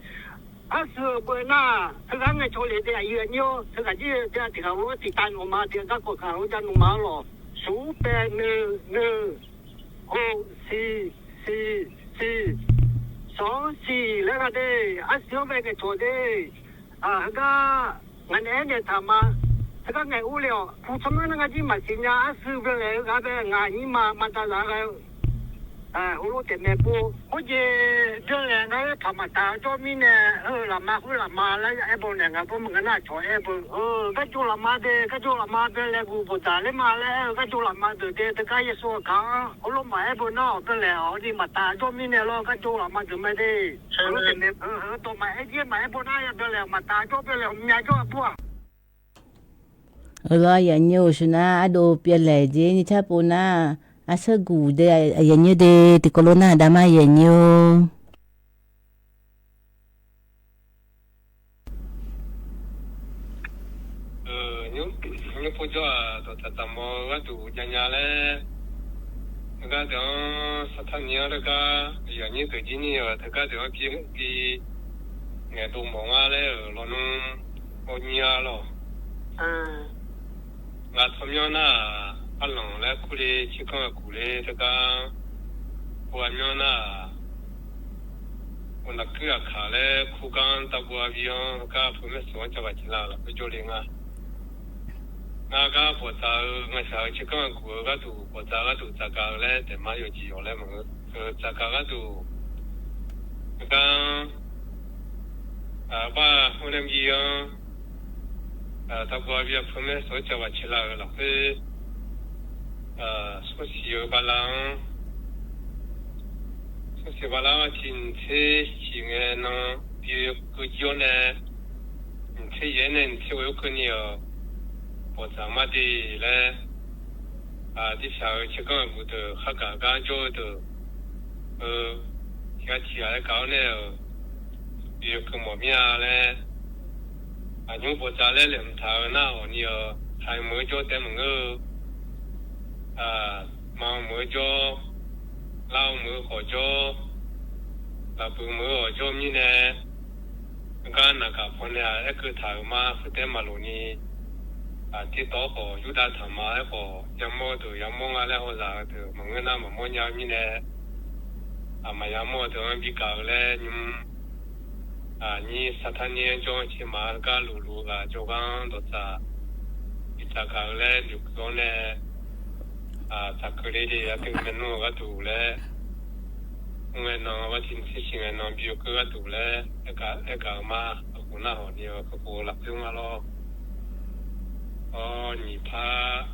Arshuir-euq beu nar, teugar ngaeqcawq lef de, aqyuif aqnyir-or, teughaq jir tiq ghaq tiq ghaq lof-aer tiq tav nmq ma, tiq ghaq garkawv tiq ghaq lof-aer jav nmq ma-ar lawq. Smq pae nuiv nuiv, khof siq siq siq, sanq-anr siq laer gha de, arshuir-anr bae ngaeqcawq de. Heugar ngaq naeq-aer naeqtaq ma. Teugar ngaeq ur le-awq. Pu tsawrmyanr nar ngar jir maqsiq nya, arshuir byanlaeq-eu ghaq bae ngaq aqnyir ma, maqdaq zaq ghae-eu heulof taef mae pov. Khoerjeq byanlaeq ngar-aer paq maqtaq jawr mirnae, heu lafma khoer lafma laer aer baw naeq, ngaq bawr maqngeur nar cawq aer beu. Garjov lafma de, garjov lafma byanlaeq guf bawqdzaq ler ma laer aer-eu garjov lafma deuq de, teugar Yeqsur aqkaq-anr heulof maqaer beu nar-awq, byanlaeq-awq ni maqtaq jawr mirnae lawr, garjov lafma deuq mae de. Heulof taef mae, heu dawq maqaer jir maqaer baw nar ya byanlaeq maqtaq jawr, byanlaeq mya jawr-a bur-aq. Eular aqyuif aqnyir-or, sheuq nar ardov byanlaeq jeq nyiq car pov nar, arsheur guq de, aqyuif aqnyir de, tiqkawv lof nar aqda mar aqyuif aqnyir-or. Nymr pov jawr-aq, dawqtsaq tsaqmawr-eu gharduq javnya laer, heugar deuq-anr saqtaq ni-anr lawrgar, aqyuif aqnyir deuq jir ni-euq teugar deuq-anr bi ngaeqdov mawf nga laer-euq lawnmr mawrnyir-a lawq. Ngaq tsawrmyanr nar-aq, arlanq laer kurle cirkanr aqguq le teugar, pov ghaq myanr nar-aq, naqkuir aqkaq laer kurgar-anr tavbuv-a bi-anr heugar pov maer soq-anr cavbaq ciqla-euq lafkhoer jawrle nga. Ngar gar bawqdzaq-eu ngaqshaq-eu cirkanr aqguq-eu gharduq bawqdzaq gharduq tsaqgaq-eu laer taef ma, yawqjeq yawq laer maqngeur. Tsaqgaq gharduq heugar-anr, bar hmr nae bi-anr, tavbuv-a bi-a pov maer soq-anr cavbaq ciqla-euq lafkhoer, smrsiq-eu bala-anr, smrsiq bala-anr tiq nyiq tser ciq ngae nan bi keuv jir-awr nae, nyiq tser yaef-aer nae nyiq tser ghoe-awr keuvni-euq bawqdzaq mar de laer, aqdirshaq-eu cirkanr aqguq deuq khargaq gar jawr-eu deuq-eu, tiq ghaq tiq ghaq-aer gaq-awr nae-euq bi keuv mawf mir-a laer, aqnymr bawqdzaq laer laeqhmq taq-eu nar-awq ni-eu, taqmeuq-eu jawr taef maqngeur-eu, Maq meuq-eu jawr, lar meuq-eu khawf jawr, lafbuiq meuq-eu awq jawr mirnae, gar naqgaq pawnae-aq, aerkeuv taq-euq ma, khoertaef maqloq ni, aqtirtawv khawf yurdav taq ma. Aerkhawf yamawr deuq yamawr nga laer hawzaq-eu deuq maqngeur nar maqmawr nya-eu mirnae, aqmaq yamawr-eu deuq-anr bi gaq-eu laer nymr, aqnyir saqtaq nyir-anr jawr-anr caermaf-anr gar luf luf-eu ghaq jawrgar-anr dawqtsaq bi tsaqgaq-eu laer noeqkeuv-awr nae, tsaqkeuv le de aqdui maernmr-eu gharduq laer, mr ngae nan bar tiq tser shiq ngae nan bi-eu keuv gharduq laer, aergaq-eu ma. Aqkhof nar hawq ni-eu kakhof-eu lafkhoer nga lawr. Awr, nyiq par,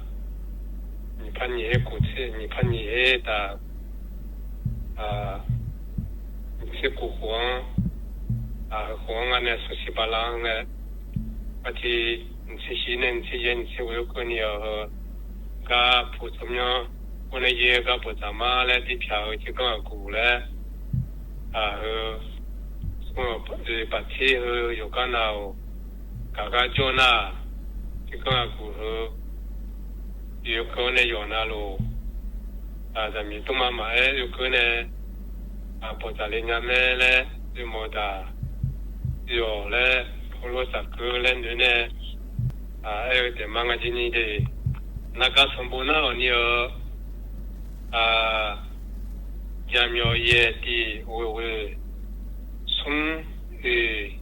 nyiq par nyiq her kof tser, nyiq par nyiq her taq, nyiq tser kof khof-anr, khof-anr ngar nae smr siq bala-anr nae, bar tiq nyiq tser shiq nae nyiq tser yaer nyiq tser ghoe-awr keuvni-awq heu, gar pu tsawrmyanr khoer nae yaer gar bawqdzaq ma laer dirpyaq-eu tserganr aqguq laer, heu, smr-eu baqter heu yawqgar nav-awq, gaqgar jawr nar, tserganr aqguq heu, bi oekeuv-awr nae yawq navluf, zaqmiq tmrma maqaer oekeuv nae, bawqdzaq le nya mae laer oermawf-eu taq, yawq laer heulof tsaqkeuv laer noeq nae, aer-eu taef ma. Ngar jir ni de, naqgaq sanqbof nar-awq ni-eu, jaqmyawf yaeq tiq ghoeq ghoeq, smr oeq,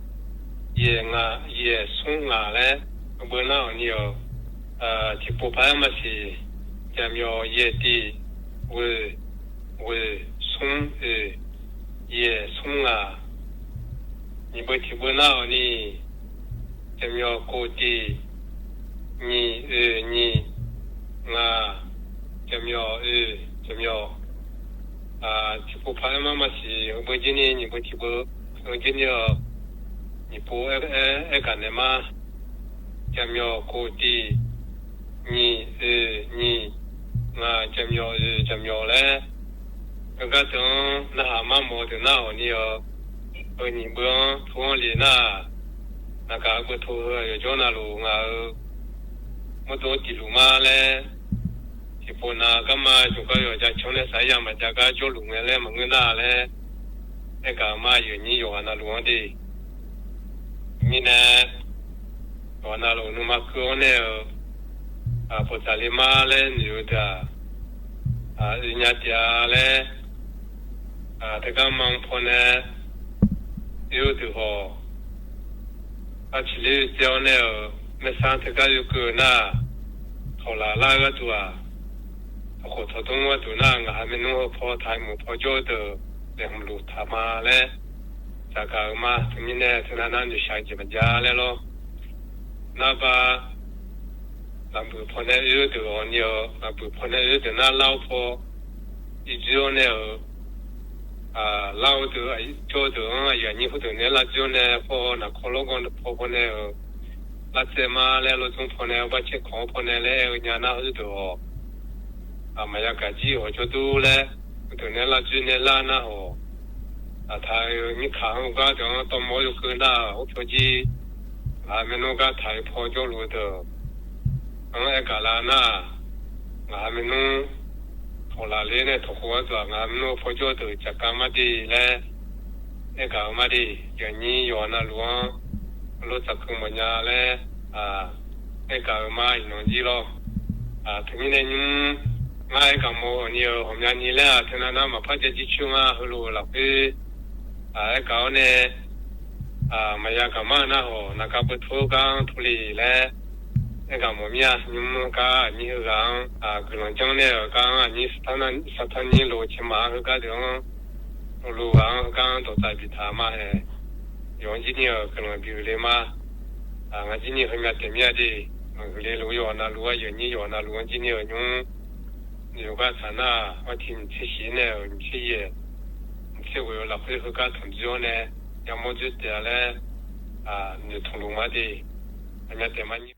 yaeq ngaq yaeq smr ngaq laer, beu nar-awq ni-eu, tiqpov paq-aer maqsiq, jaqmyawf yaeq tiq ghoeq ghoeq, smr oeq, yaeq smr ngaq, nyiq beu tiq beu nar-awq ni, jaqmyawf kof tiq, nyiq oeq nyiq, ngaq, jaqmyawf oeq jaqmyawf, tiqpov paq-aer mar maqsiq, heu beu jir ni nyiq beu tiq beu, heu jir ni-eu, nyiq pov aer gaq naeq ma. Jaqmyawf kof tiq, nyiq oeq nyiq, ngaq jaqmyawf oeq jaqmyawf laer, heugar deuq-anr narhaq mar mawf-eu deuq nar-awq ni-eu, heu nyiq beu-anr tov-anr lef nar, naqgaq beu tov heu yawqjawr navluf ngaq-eu mawrdo tiqluf ma laer, tiqpov nav garma jawqgar yawqja canr nae saq-aer ya maqjav gar jawrluf ngae laer maqngeur nar laer, aer gaq-eu ma. Yawqnyir yawqghaq navluf-anr de mirnae, yawqghaq navluf nuima keuv-awr nae-eu, bawqdzaq le ma laer noeq-eu deuq-aq, oe nya taef-a laer, teugar ma paw nae oe-eu deuq hawq, arciqler oe taev-awr nae-euq maersar teugar oekeuv-eu nar, tawqlaf lar-eu gharduq-aq, tawqkhof tawqdmr gharduq nar, ngaq ha maernmr heu paw taq-eu mq paw jawr-eu deuq laeqhmq luf taq ma laer, dzaqgaq-eu ma. Teumirnae teunav nar noeqshaq-eu jeq maqjav laer lawr. Narbar, laqbuiq pawnae oe-eu deuq hawq ni-eu, laqbuiq pawnae oe-eu deuq nar lar-awr paw, irjoer-awr nae-euq, lar-eu deuq jawr-eu deuq-anr aqyuif aqnyir khoerdeuq nae lar joer-awr nae paw, naqkawr lawrgawv paw pawnae-euq, lar tsaev ma laer lawrdzmr pawnae-awr bar caer kanq-awr pawnae laer aer-eu nya nar, khoerdeuq hawq, maqya gaq jir hawq jawr dur laer, khoerdeuq nae lar joer nae lar nar hawq, aqtaq-eu mirkaq-anr gar deuq-anr tawvmawr yawkeuv nar-aq, ur pyawr jir, ngaq ha maernmr gar taq-eu paw jawrluf-eu deuq-anr aer gaq lar nar, ngaq ha maernmr tawqlaf ler nae tawqkhof gharduq-aq, ngaq ha maernmr paw jawr-eu deuq caqkav mar de laer aer gaq-eu mar de. Yawqnyir yawqghaq navluf-anr lof tsaqkeuv mawfnya laer aer gaq-eu ma. Iqnan jir lawr. Teumirnae nymr, ngar aer gaq mawf-eu hawq ni-eu ghawqmyani laer-aq, teunav nar maqpar jav jir coer nga. Heulof-eu lafkhoer aer gaq-awr nae, maqya gaq mar-eu nar hawq, naqgaq beu tov-eu gar-anr tov le laer aer gaq mawf mir-a. Nymr gar aqnyir heughaq-anr guiqlanq janr nae-euq gar-anr aqnyir saqtanr nyir lof-eu tiq maf-anr heugar deuq-anr, lof-eu ghaq-anr heugar-anr dawqtsaev biftaq ma haeq. Yawf-anr jir ni-euq guiqlanq bif-euq le ma. Ngar jir ni heumya taef mir-a de. Maqhuiq le lof-eu yawqghaq navluf-anr, yawqnyir yawqghaq navluf-anr jir ni-euq nymr, noeq-eu gar tsaq nar, artiq nyiq tser shiq nae-euq nyiq tser yaeq, nyiq tser ghoeq-eu lafkhoer heugar tanqdzoer-awr nae yamawr dzoer taef-a laer noeqtmq luf ma de. Heumya taef ma nyir.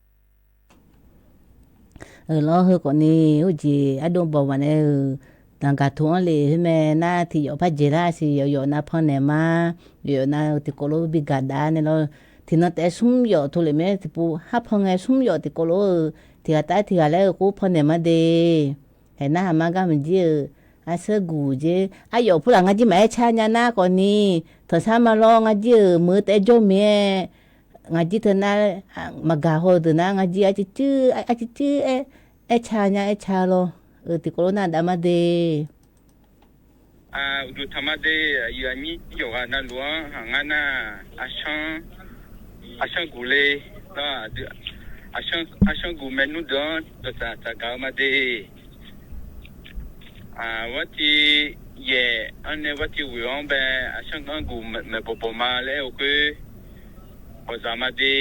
Euq lawr, heukhawf ni urjeq ardov bawq maqnaeq-euq, naqgaq tov-anr lef khoer mae nar, tiq yawf par jeq lar siq, yawf yawf nav pannaeq ma, yawf yawf nav tiqkawv lof bi gaq dav nae lawr. Tiqnan taef-aer smr yawf tov lef mae, tiqpov har pan ngae smr yawf tiqkawv lof-eu, tiq ghaq taef-aer tiq ghaq laer-eu khoer pannaeq ma de. Haeq narhaq ma gar maqjir-euq, arseurguq jer aryawf purlaq ngar jir maqaer car nya nar khawfni, tanqsar ma lawr ngar jir-euq meuq-eu taef-aer jawr maeq-aer, ngar jir teu nar, maqgaq haw-eu deuq nar ngar jir arcuiv cuiv, arcuiv cuiv aer, aer car nya aer car lawr. Tiqkawv lof nar dav ma de. Uqduq taq ma de, aqyuif aqnyir yawqghaq navluf-anr haq ngar nar, aqshanr guq le, aqshanr guq maernmr deuq-anr dawqtsaf tsafgaq-eu ma de. Aqwar tiq yaeq-anr nae aqwar tiq ghoeq-anr bae, aqshanr guq maeqbawq bawq ma laer aer-eu khoer, bawqdzaq ma de.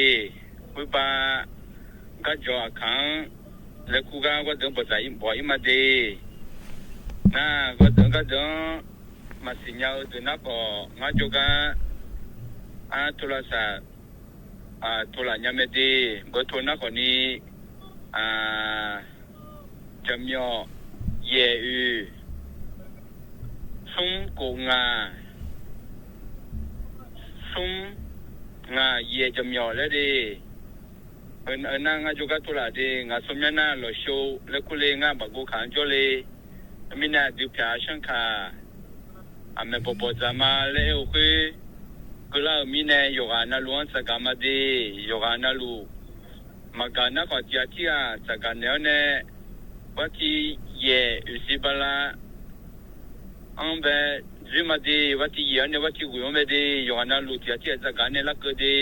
Khoerbar, garjawq aqkaq-anr laer kur gar gardeuq-anr bawqdzaq bawq-ir ma de. Nar gardeuq-anr gardeuq-anr maqsiq nya-eu deuq nar khawf, ngar jawrgar ar tov lavsaq tov laf nya mae de. Beuto nar khawfni, jaqmyawf yaeq oeq smr khof ngaq, smr ngaq yaeq jaqmyawf laer de. Euq nar ngar jawrgar tov laf de, ngaq sawr myanr nar lawqshov laer kur le, ngar baqgov kaq-anr jawr le. Mirnae aqdui pyaq-eu shanr kaq, aqmaeq bawqbawq dzaq ma laer aer-eu khoer, keuvlar-euq mirnae yawqghaq navluf-anr tsafgaq ma de. Yawqghaq navluf maqgaq nar khawf tiq ghaq tirghaq tsafgaq naeq-awr nae, gharti yaeq oeqsiq bala-anr bae dzoer ma de. Gharti yaeq-anr nae gharti ghoeq-anr bae de. Yawqghaq navluf tiq ghaq tirghaq tsafgaq nae larkeuv de.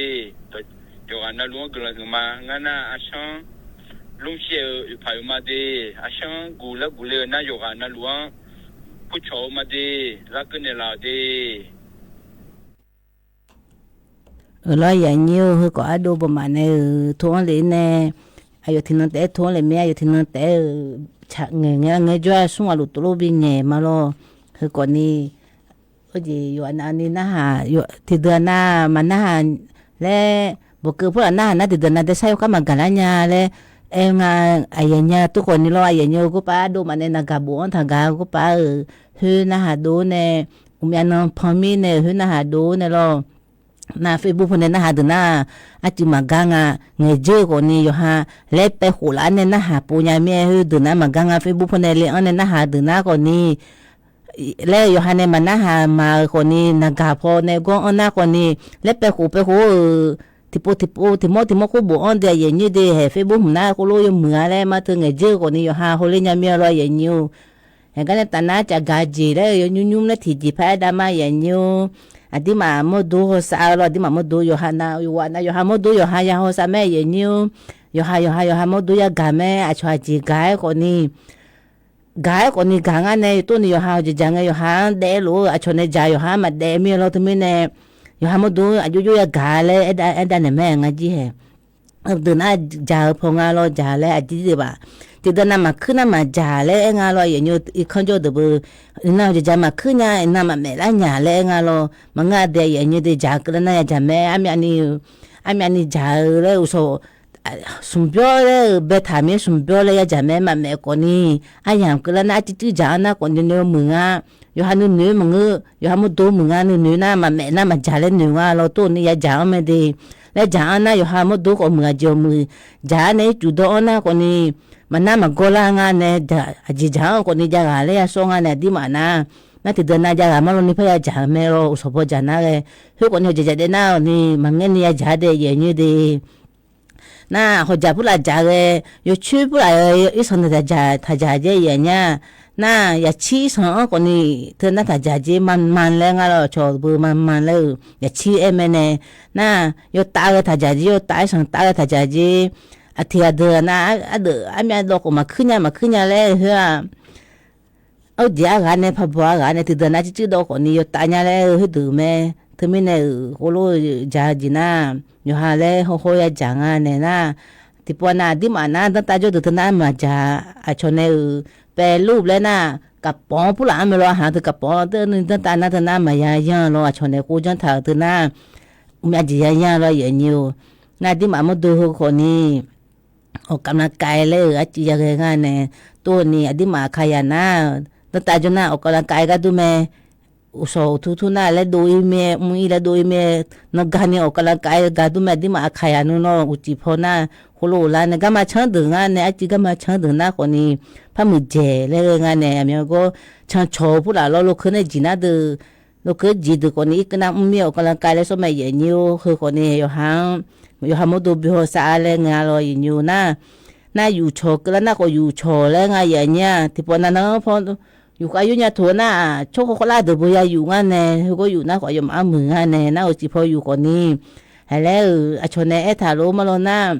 Yawqghaq navluf-anr guiqlanq huiqma. Ngar nar aqshanr lmr shaev-eu oeqpaq oeq ma de. Aqshanr guq laer guq le-eu nar yawqghaq navluf-anr kurcawq-eu ma de. Larkeuv naeqlaf-awq de. Euq lawr, aqyuif aqnyir-eu, heukawf ardov bawqmaf nae-euq tov-anr lef nae, aqyawf tiqnan taef-aer tov-anr lef mir, aqyawf tiqnan taef-aer-euq tsaqngaeq ngae ngae jawr-a, smr ghaq luf tov lof bi ngaeq ma lawr. Heukawf ni, jeq yawqha nav ni narhaq, tiqdeuq nav maq narhaq laer, bawqkeuv purlaq narhaq nar tiqdeuq nav dae sar yawkhav maqgaq lar nya laer aer nga. Aqyuif aqnyir-eu tov khawf ni lawr, aqyuif aqnyir-eu, gurpav ardov maf nae naqgaq bof-anr taqgaq-eu gurpav-euq khoer narhaq dov nae, uqmyav nan pan mirnae khoer narhaq dov nae lawr. Nar Facebook paw nae narhaq deuq nar, arcuiv maqgar nga. Ngaeq dzeur-eu khawf ni yawqha laer paev khof laf-anr nae narhaq pov nya mir-aer, khoer deuq nar maqgar nga. Facebook paw nae le-anr nae narhaq deuq nar khawf ni, laer yawqha nae maq narhaq maq-euq khawf ni, naqgaq paw nae gawr-anr nar khawf ni, laer paev khof paev khof-euq tiqpov tiqpov tiqmawr tiqmawr khoer bof-anr de, aqyuif aqnyir de. Haeq Facebook hmq nar khoerlof yawmuiq-a laer ma teu ngaeq dzeur-eu khawf ni yawqha hawler nya mir-a lawr, aqyuif aqnyir-or. Haeq gar nae taf nar caf gaq jeq laer yawnymr nymr laer tiqjeq par aer dav ma, aqyuif aqnyir-or. Aqdirmaf mawrdo hawsav-eu lawr, aqdirmaf mawrdo yawqha nav yawqha nav yawqha mawrdo yawqha ya hawsav mae, aqyuif aqnyir-or. Yawqha yawqha yawqha mawrdo yagaq mae, aqcawq aqjeq gaq-aer khawf ni, gaq-aer khawf ni gaq ngar nae yawqtov ni yawqha-awq jeq jaq ngae yawqha-anr daef-aer lof-eu aqcawq nae jaq yawqha-anr maqdaef mir-a lawr teumirnae, yawqha mawrdo aqjox jox yagaq laer aer dav naeq mae ngar jir hae. Deuq nar jaq-eu paw nga lawr, jaq laer aqjir deuq baf. Tiqdeuq nav maqkuir nar maqjaq laer aer nga lawr, aqyuif aqnyir-or. Irkanr jawr deuq beu, iqnan-awq jeq jaq maqkuir nya, iqnan maqmaef lar nya laer aer nga lawr. Maqngeur-a de, aqyuif aqnyir de, jaq keuvlar nar yajaq mae, armyavni, armyavni jaq-eu laer uqshawq smq byawr laer-euq baetaq mir-aer smq byawr laer yajaq mae, maqmaef khawf ni, aryamq keuvlar nar arcuiv cuiv jaq-anr nar khawf ni noeq muiq nga. Yawqha nuinoeq maqngeur, yawqha mawrdo muiq nga, nuinoeq nar maqmaef nar maqjaq laer noeq nga lawr, tov ni yajaq-anr mae de. Laer jaq-anr nar yawqha mawrdo khawf muiq aqjeq-awq muiq, jaq-anr nae ircuf dawr-anr nar khawf ni, maqnar maqgawr lar nga nae, aqjeq jaq-anr khawf ni jav ghaq laer yashawr nga nae aqdirmaf nar, nar tiqdeuq nav jav ghaq mar lawr ni par yajaq mae lawr, uqshawq paw jaq nar ghae. Khoer khawf ni hawq jaq jaq daef nar-awq ni maqngeur ni yajaq-a de, aqyuif aqnyir de. Nar hawq jaq purlaf jaq ghae, yawcoer purlaf-aer irsanq taq jaq taq jaq jaer, aqyuif aqnyir-a. Nar yaqcir irsanq-anr khawf ni teu nar taq jaq jer, maqmar laer nga lawr, cawq beu maqmar laer-euq yaqcir aer mae nae. Nar yawtav ghae taq jaq jer, yawtav irsanq tav ghae taq jaq jer. Aqtiq ghaq deuq nar, ardeuq armyav dawv khawf maqkuir nya maqkuir nya laer-eu khoer-aq, arjeq arghaq nae paqbawq arghaq nae tiqdeuq nav cuiv cuiv dawv khawf ni yawtav nya laer-eu khoerdeuq mae. Teumirnae-euq khoerlof jaq-eu jeq nar, yawqha laer hawr hawr yajaq nga nae nar, tiqpov nav aqdirmaf nar danrtav jawr deuq teu nar maqjaq, aqcawq nae-euq paev luf laer nar, kaqpawq-anr purlaf-anr mae lawr, haq teu kaqpawq-anr teu ni danrtav nar teu nar maqya yanr lawr, aqcawq nae khov janr taq-euq teu nar, myav jeq ya yanr lawr, aqyuif aqnyir-or. Nar aqdirmaf mawrdo heu khawf ni, awqkavnav kav laer-euq arcuiv yaghae nga nae, tov ni aqdirmaf kaya nar, danrtav jawr nar awqkavnav kav gharduq mae. uqshawq uqtur tur nar laer dov-ir mae, mr-ir laer dov-ir mae, nanrgaq ni awq kavlanr kav-aer gaq dur mae. Aqdirmaf aqkaq yaq nmr nawr uqcif paw nar, khoerlof lar nae garma canr deuq ngar nae, arcuiv garma canr deuq nar khawfni, par muiqdzaeq laer ghae nga nae, aqmyan gawr cancawq-eu purlaf lawr lokeur nae jeq nar deuq, lokeur jeq deuq khawfni irkeuv nar mr mir-awq kavlanr kav laer sawr mae yaeq nyir-or. Heu khawfni yawqha-anr, yawqha mawrdo bi hawsav-a laer nga lawr yaeq nyir-or nar, nar yuf cawq keuvlar nar khawf yuf cawq laer nga yaeq nyir-a. Tiqpawf nav nan-anr paw yuf khav yur nya toq nar-aq, tsawrkhaw khawvlar deuq beu ya yuf ngar nae, heugawr yuf nar khawf yawmaf-anr muiq nga nae, nar uqcif paw yuf khawfni, haiq laer-euq aqcawq nae aertaq lof mar lawr nar,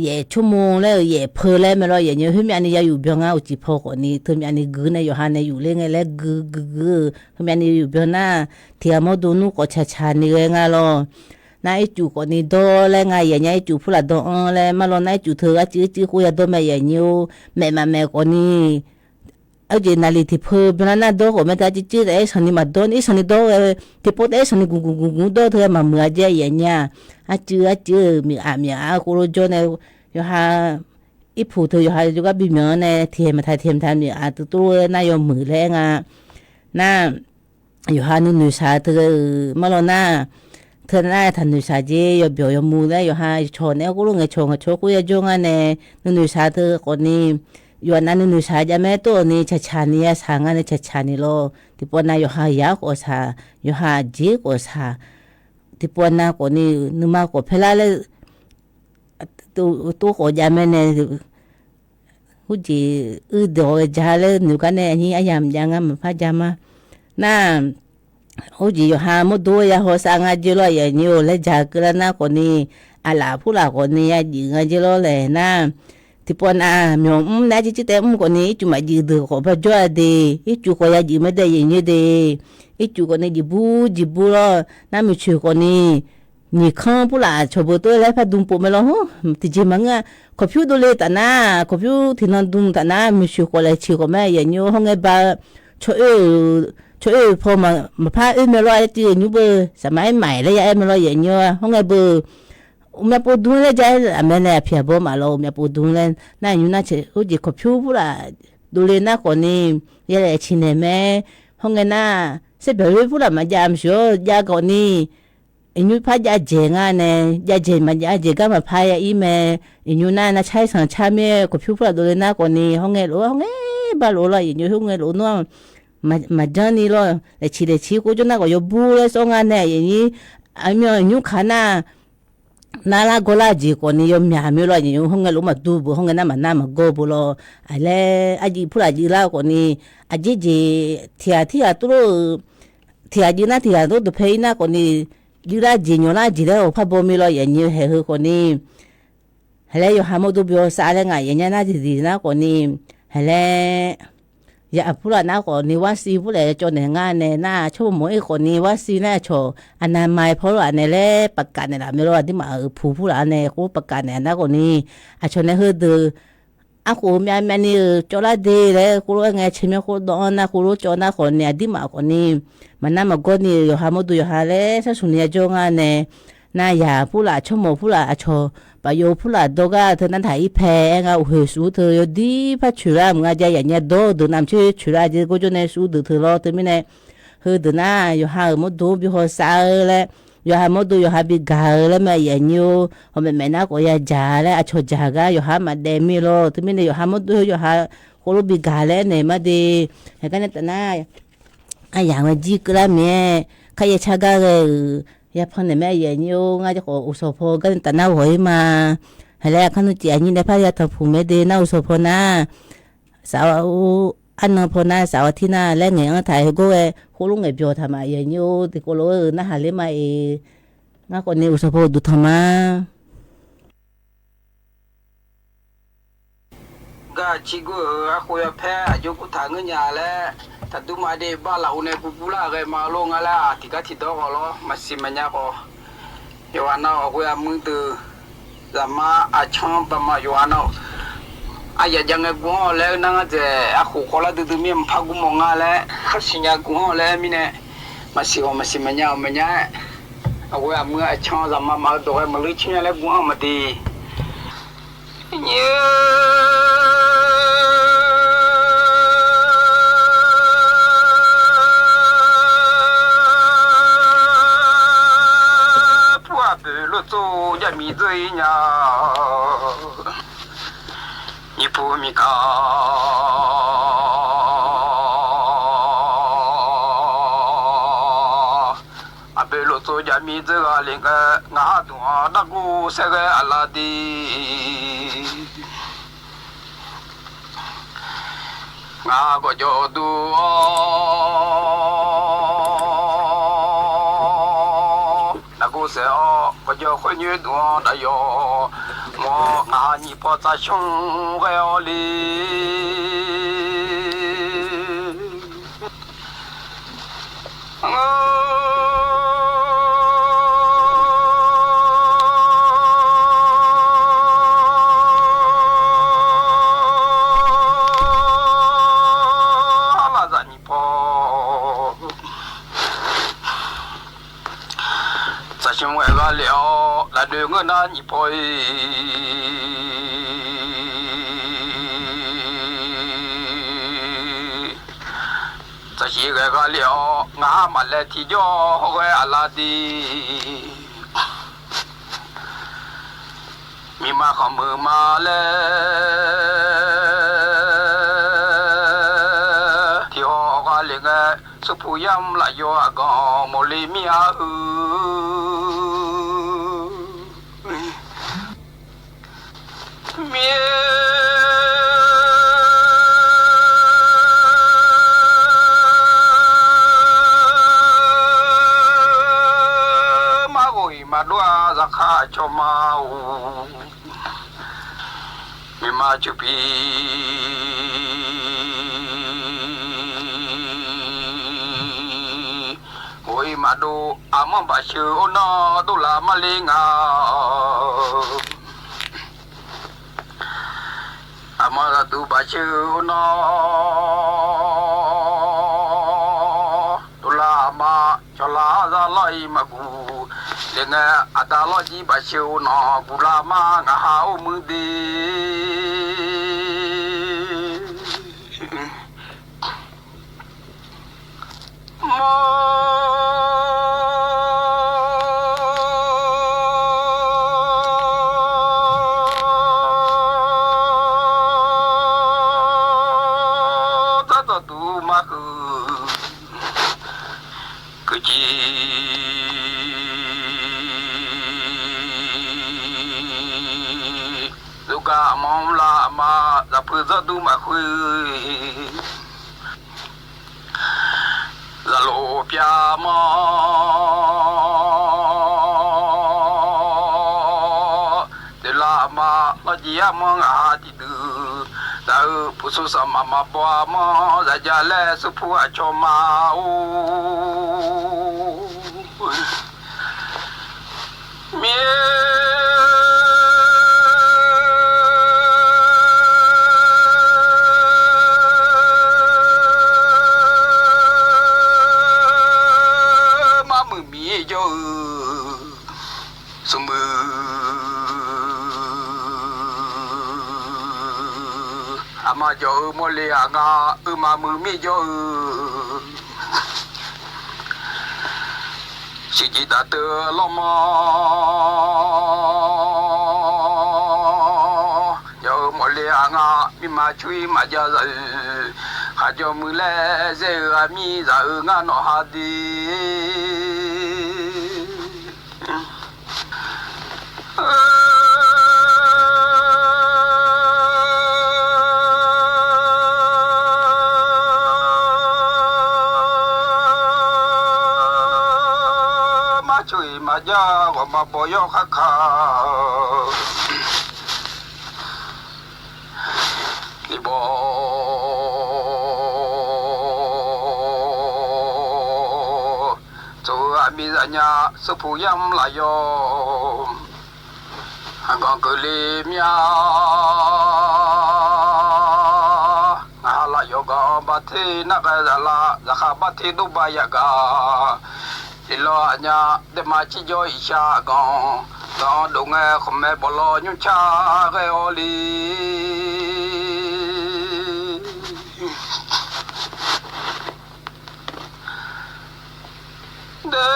yaef tsawrmo laer-euq yaef peu laer mae lawr yaeq nyir-or. Khoermyavni ya yuf byan ngar uqcif paw khawfni, teumyavni gui nae yawqha nae yuf ler ngae laer gui gui gui-eu, heumyavni yuf byan nar, tiq ghaq mawrdo nmr khawf tsaqtsaq ni ghae nga lawr. Nar ircuf khawfni dawr laer nga yaeq nyir-a, ircuf purlaf dawr-anr laer mar lawr nar ircuf teu arcuiv ircuiv khoer ya dawr mae yaeq nyir-or. Maef maqmaef khawfni, arjeq naqliq tiqpeu byanlar nar dawr khawf mae teu arcuiv cuiv taef-aer sanqni maqdawr ni, irsanqni dawr ghae, tiqpov taef-aer sanqni gmq gmq gmq gmq dawr teu-aer maqmuiq-a jaev yaeq nyir-a. Arcuiv arcuiv-euq miqaf miqaf-a khoerlof jawr nae, yawqha irpuq teu yawqha jawrgar bimyanq-anr nae tiqhaeq maqtaq tiqhaeq maqtaq miqaf teu tov-aer nar yawmuiq laer aer nga. Nar yawqha nuinoeq shaq-eu teu-euq mar lawr nar, teu nar taqnoeq shaq jeq yawbyawq yawmuiq laer yawqha cawq naeq-aer khoerlof ngaeqcawq ngaeqcawq khoer ya jawr ngar nae, nuinoeq shaq teu khawfni, yawqha nav nuinoeq shaq jav mae tov-awq ni tsaqtsaq ni ya shaq nga nae tsaqtsaq ni lawr. Tiqpov nav yawqha yaq-anr khawf shaq, yawqha aqjeq-anr khawf shaq, tiqpov nav khawfni nuima khawf paerlar laer tov khawf jav mae nae, heujeq uir deuq-awq ja laer noeq gar nae aqnyir aryamq jav ngar maqpar ja ma. Nar, heujeq yawqha mawrdo ya hawsav nga jeq lawr yaeq nyir-or laer ja keuvlar nar khawfni, aqlaf purlaf khawfni ya juif nga jeq lawr laeq nar, tiqpov nav myawq mr nae arcuiv cuiv taef mr khawfni ircuf maqjuif deuq khawf ba jawr-a de, ircuf khawf ya juif mae daef yaeq nyir de, ircuf khawfni juif bur juif bur lawr nar muiqcoeq khawfni nyiq kanr purlaf cawq beu tov-aer laer par dm pov mae lawr. Tiqjeq maqngeur-a, kawqpyur dovle taf nar, kawqpyur tiqnan dm taf nar muiqcoeq khawf laeq ciq khawf mae yaeq nyir-or. Hawr ngae ba, tsawroer-euq paw maqpar oer mae lawr, arcuiv-euq nymr beu saqmar-aer maqaer laer ya aer mae lawr yaeq nyir-or. Hawr ngae beu uqmyav pov dm laer ja-aer laf mae nae aqpiq aqbawr maf lawr uqmyav pov dm laer nar nymr nar tseq heujeq kawqpyur purlaf dovle nar khawfni, ya laeq ciq naeq mae. Hawr ngae nar, saerbyaq loer purlaf maqjav maqshuq-awr jav khawfni, iqnymr par jav dzaeq nga nae, jav dzaeq maqjav dzaeq gar maqpar ya ir mae. Iqnymr nar navcar-aer sanqcar mir-aer kawqpyur purlaf dovle nar khawfni, hawr ngae lof-aer hawr ngae ba lof-aer lawr yaeq nyir-or, hawr ngae lof-aer nar maqjanr ni lawr, laeq ciq laeq ciq khoer jawr nar khawf yawbur laer sawr nga nae yaeq nyir, aqmyan iqnymr kaq nar nar lar gawr lar jeq khawfni yawmyaq mir lawr yaeq nyir-or. Hawr ngae lof-aer maqdur beu, hawr ngae nar maqnar maqgawr beu lawr. Aqlaer arjuif purlaf juif lar khawfni, aqjeq jeq tiq ghaq tirghaq tuvlof-eu, tiq ghaq juif nar tiq ghaq tov dawqpae ir nar khawfni, juif lar jeq nyawq lar jeq laer ghawqpar baw mir lawr yaeq nyir haeq heu khawfni, haiq laer yawqha mawrdo bi hawsav laer ngaq yaeq nyir nar tiqdiq nar khawfni, haiq laer yaq purlaf nar khawfni warsiv purlaf cawv naeq nga nae nar, tsawrmawq ir khawfni warsiv nar aqcawq aqnav ma-aer pawlof-aq nae laer paqkaq naeq laf mae lawr. Aqdirmaf-euq puq purlaf nae khoer paqkaq naeq nar khawfni, aqcawq nae heudeuq arkhof myav myavni-euq cawv lar de laer khoerlof-aer ngae, caemyanr khoer dawv-anr nar khoerlof cawv nar khawfni, aqdirmaf khawfni, maqnar maqgawr ni-euq yawqha mawrdo yawqha laer sharsuq ni ya jawr nga nae, nar yaq purlaf tsawrmawq purlaf aqcawq paf yov purlaf dawrgar teu nar taq ir pae aer nga, uqhoeq suf teu yawdir par coeq lar mq nga jav yaeq nyir dawr-eu deuq navmaqtser coeq lar jeq gawrjawr nae suf deuq teu lawr. Teumirnae heudeuq nar yawqha-euq mawrdo-anr bi hawsav-eu laer, yawqha mawrdo yawqha bi gaq-eu laer mae yaeq nyir-or. Hawmaeq maeq nar khawf ya dzaq laer aqcawq dzaq gar yawqha maqdaef mir lawr. Teumirnae yawqha mawrdo yawqha khoerlof bi gaq laer naeq mar de. Haiq gar nae taf nar, aryaq ngae jir keuvlar mir-aer, kar yaer car gar ghae-euq yapan naeq mae yaeq nyir-or. Ngar jawr khawf uqshawq paw gar nae taf nar ghawq-ir ma. Haiq laer aqkar nuijeq aqnyir nae par ya tanqpuq mae de nar uqshawq paw nar, saf-awr arnan paw nar saf-awr tir nar laer ngaeq-anr taq-aer heugawr ghae khoerlof ngaeq byawq taq ma yaeq nyir-or. Tiqkawv lof-eu narhaq ler ma-iq. Ngar khawfni uqshawq paw uqduq tanq ma. Gar ciqgur-euq arkhof yapaer aqjox kurtaq ngeur nya laer, taqdur ma de bar laf-eu nae bubur lar ghae ma lor. Ngar laer-aq tiqgar tiqdawr ghawq lawr maqsiq maqnya khawf, yawqghaq nav-awq ghoe-a muir deuq, zaqmar aqcanr baqma yawqghaq nav-awq aryaq jav ngae guv-anr laer nar ngar dzaeq arkhof khawvlar duidui mir maqpar gur mawf nga laer, khar siqnya guv-anr laer mirnae, maqsiq ghawq maqsiq maqnya-awq maqnya-aer, aqghoe aqmuir aqcanr zaqma maqdawq ghae maqleur caer nya laer guv-anr maqde. Nyi-eu tsov jaqmiq dzeur-ir nya. Nyiq pu miqkaq aqpoeq lof tsov jaqmiq dzeur ghaq le ngae, ngaq ha dmq-anr dargor saerghae aqlaf de. Ngaq gawqjawq dur-awr nargor saef-awr, gawqjawq khoer nyoer dmq-anr daqyawf mawr-awr, ngaq ha nyiq paw tsaq shmr ghae-awr le. Arlaqzaq nyiq paw tsaq shmr ghae gha lef-awr, lafdoe ngeur nar nyiq paw-ir tsaq shmr ghae gha lef-awr, ngaq ha maqlaer tiqjawr hawr ghae aqlaf de. Miqma khanqmuiq ma laer tiqhaw gha le ngae, surpuq yamr lafyawr aqganq mawrle mir-a heu. Mir mar ghawq-iq maqdov-a zaqkhav cawq ma-or, miqma ceuq pi ghawq-iq maqdov, aqmanr bafsheuq-or nar dovlaf mar le nga-awq. Aqmanr zaqduq bafsheuq-or nar, dovlaf aqma cawqlaf arzar lawr-iq maqguq le ngae, aqda lawrjir bafsheuq-or nar guqlaf ma ngaq ha or muiq de. Mawr dzardzawq duq ma huiq keuv jeq, zurgar aqmanr mrlav aqma zaqpuiq zanrdur maqkhoer, zaqlof pyav manr, dovlaf aqma lawrjir armanr ngaq ha tiqdui, zaq-eu puqsur saqmaq maqbaw-a manr zaqjav laer surpuq aqcawq ma-or. Mir mar muiq mir jawr-eu, smrmuiq aqma jawq-eu mawrle-aq nga, eu mar muiq mir jawr-eu, shiqjeq daqteu lawrmanr jawq-eu mawrle-aq nga, mirma cur-ir maqjav zaq-eu, khaqjawq muiq laer zaer-eu aqmir zaq-eu ngar nawq ha de. Marcoq-iq maqjav ghawq maqbaw yawr kharka-eu iqbaw, tsov-eu aqmiqzaq nya, surpuq yamr lafyawr aqganq keuvle mir-a. Ngaq ha lafyawr ganq-anr barter narghae zaqlar, zaqkhav barter dov ba yagaq. Tiqlawr aqnya daema cirjawr iqshaq ganq, ganq-anr dov ngae khawqmae bawqlawr nymrcar ghae-awr le. De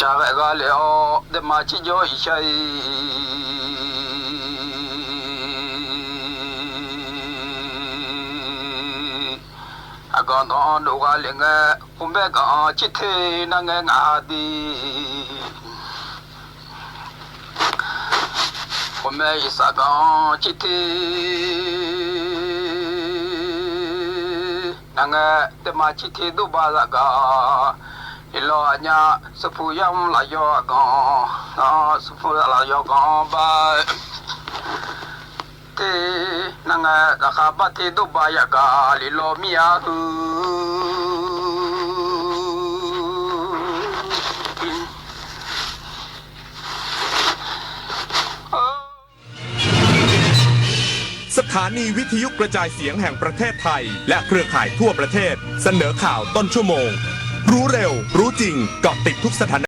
Yaghae gha lef-awr daefma ciqjawr iqshar-iq, aqganq danq-anr dov gha lef ngae, khoermae ganq-anr cir te nar ngae ngaq ha di. Khoermae iqsaq ganq-anr cir te nar ngae, daefma cir te dov ba zaf gaq. Iqlawq aqnyaf sawqpuq yamr lafyawr aqganq, sawqpuq lafyawr ganq-anr bar te nar ngae, zaqkhav bar te dov ba yaf gaq lef law mir-a heu. สถานีวิทยุกระจายเสียงแห่งประเทศไทย และเครือข่ายทั่วประเทศ เสนอข่าวต้นชั่วโมง รู้เร็ว รู้จริง เกาะติดทุกสถาน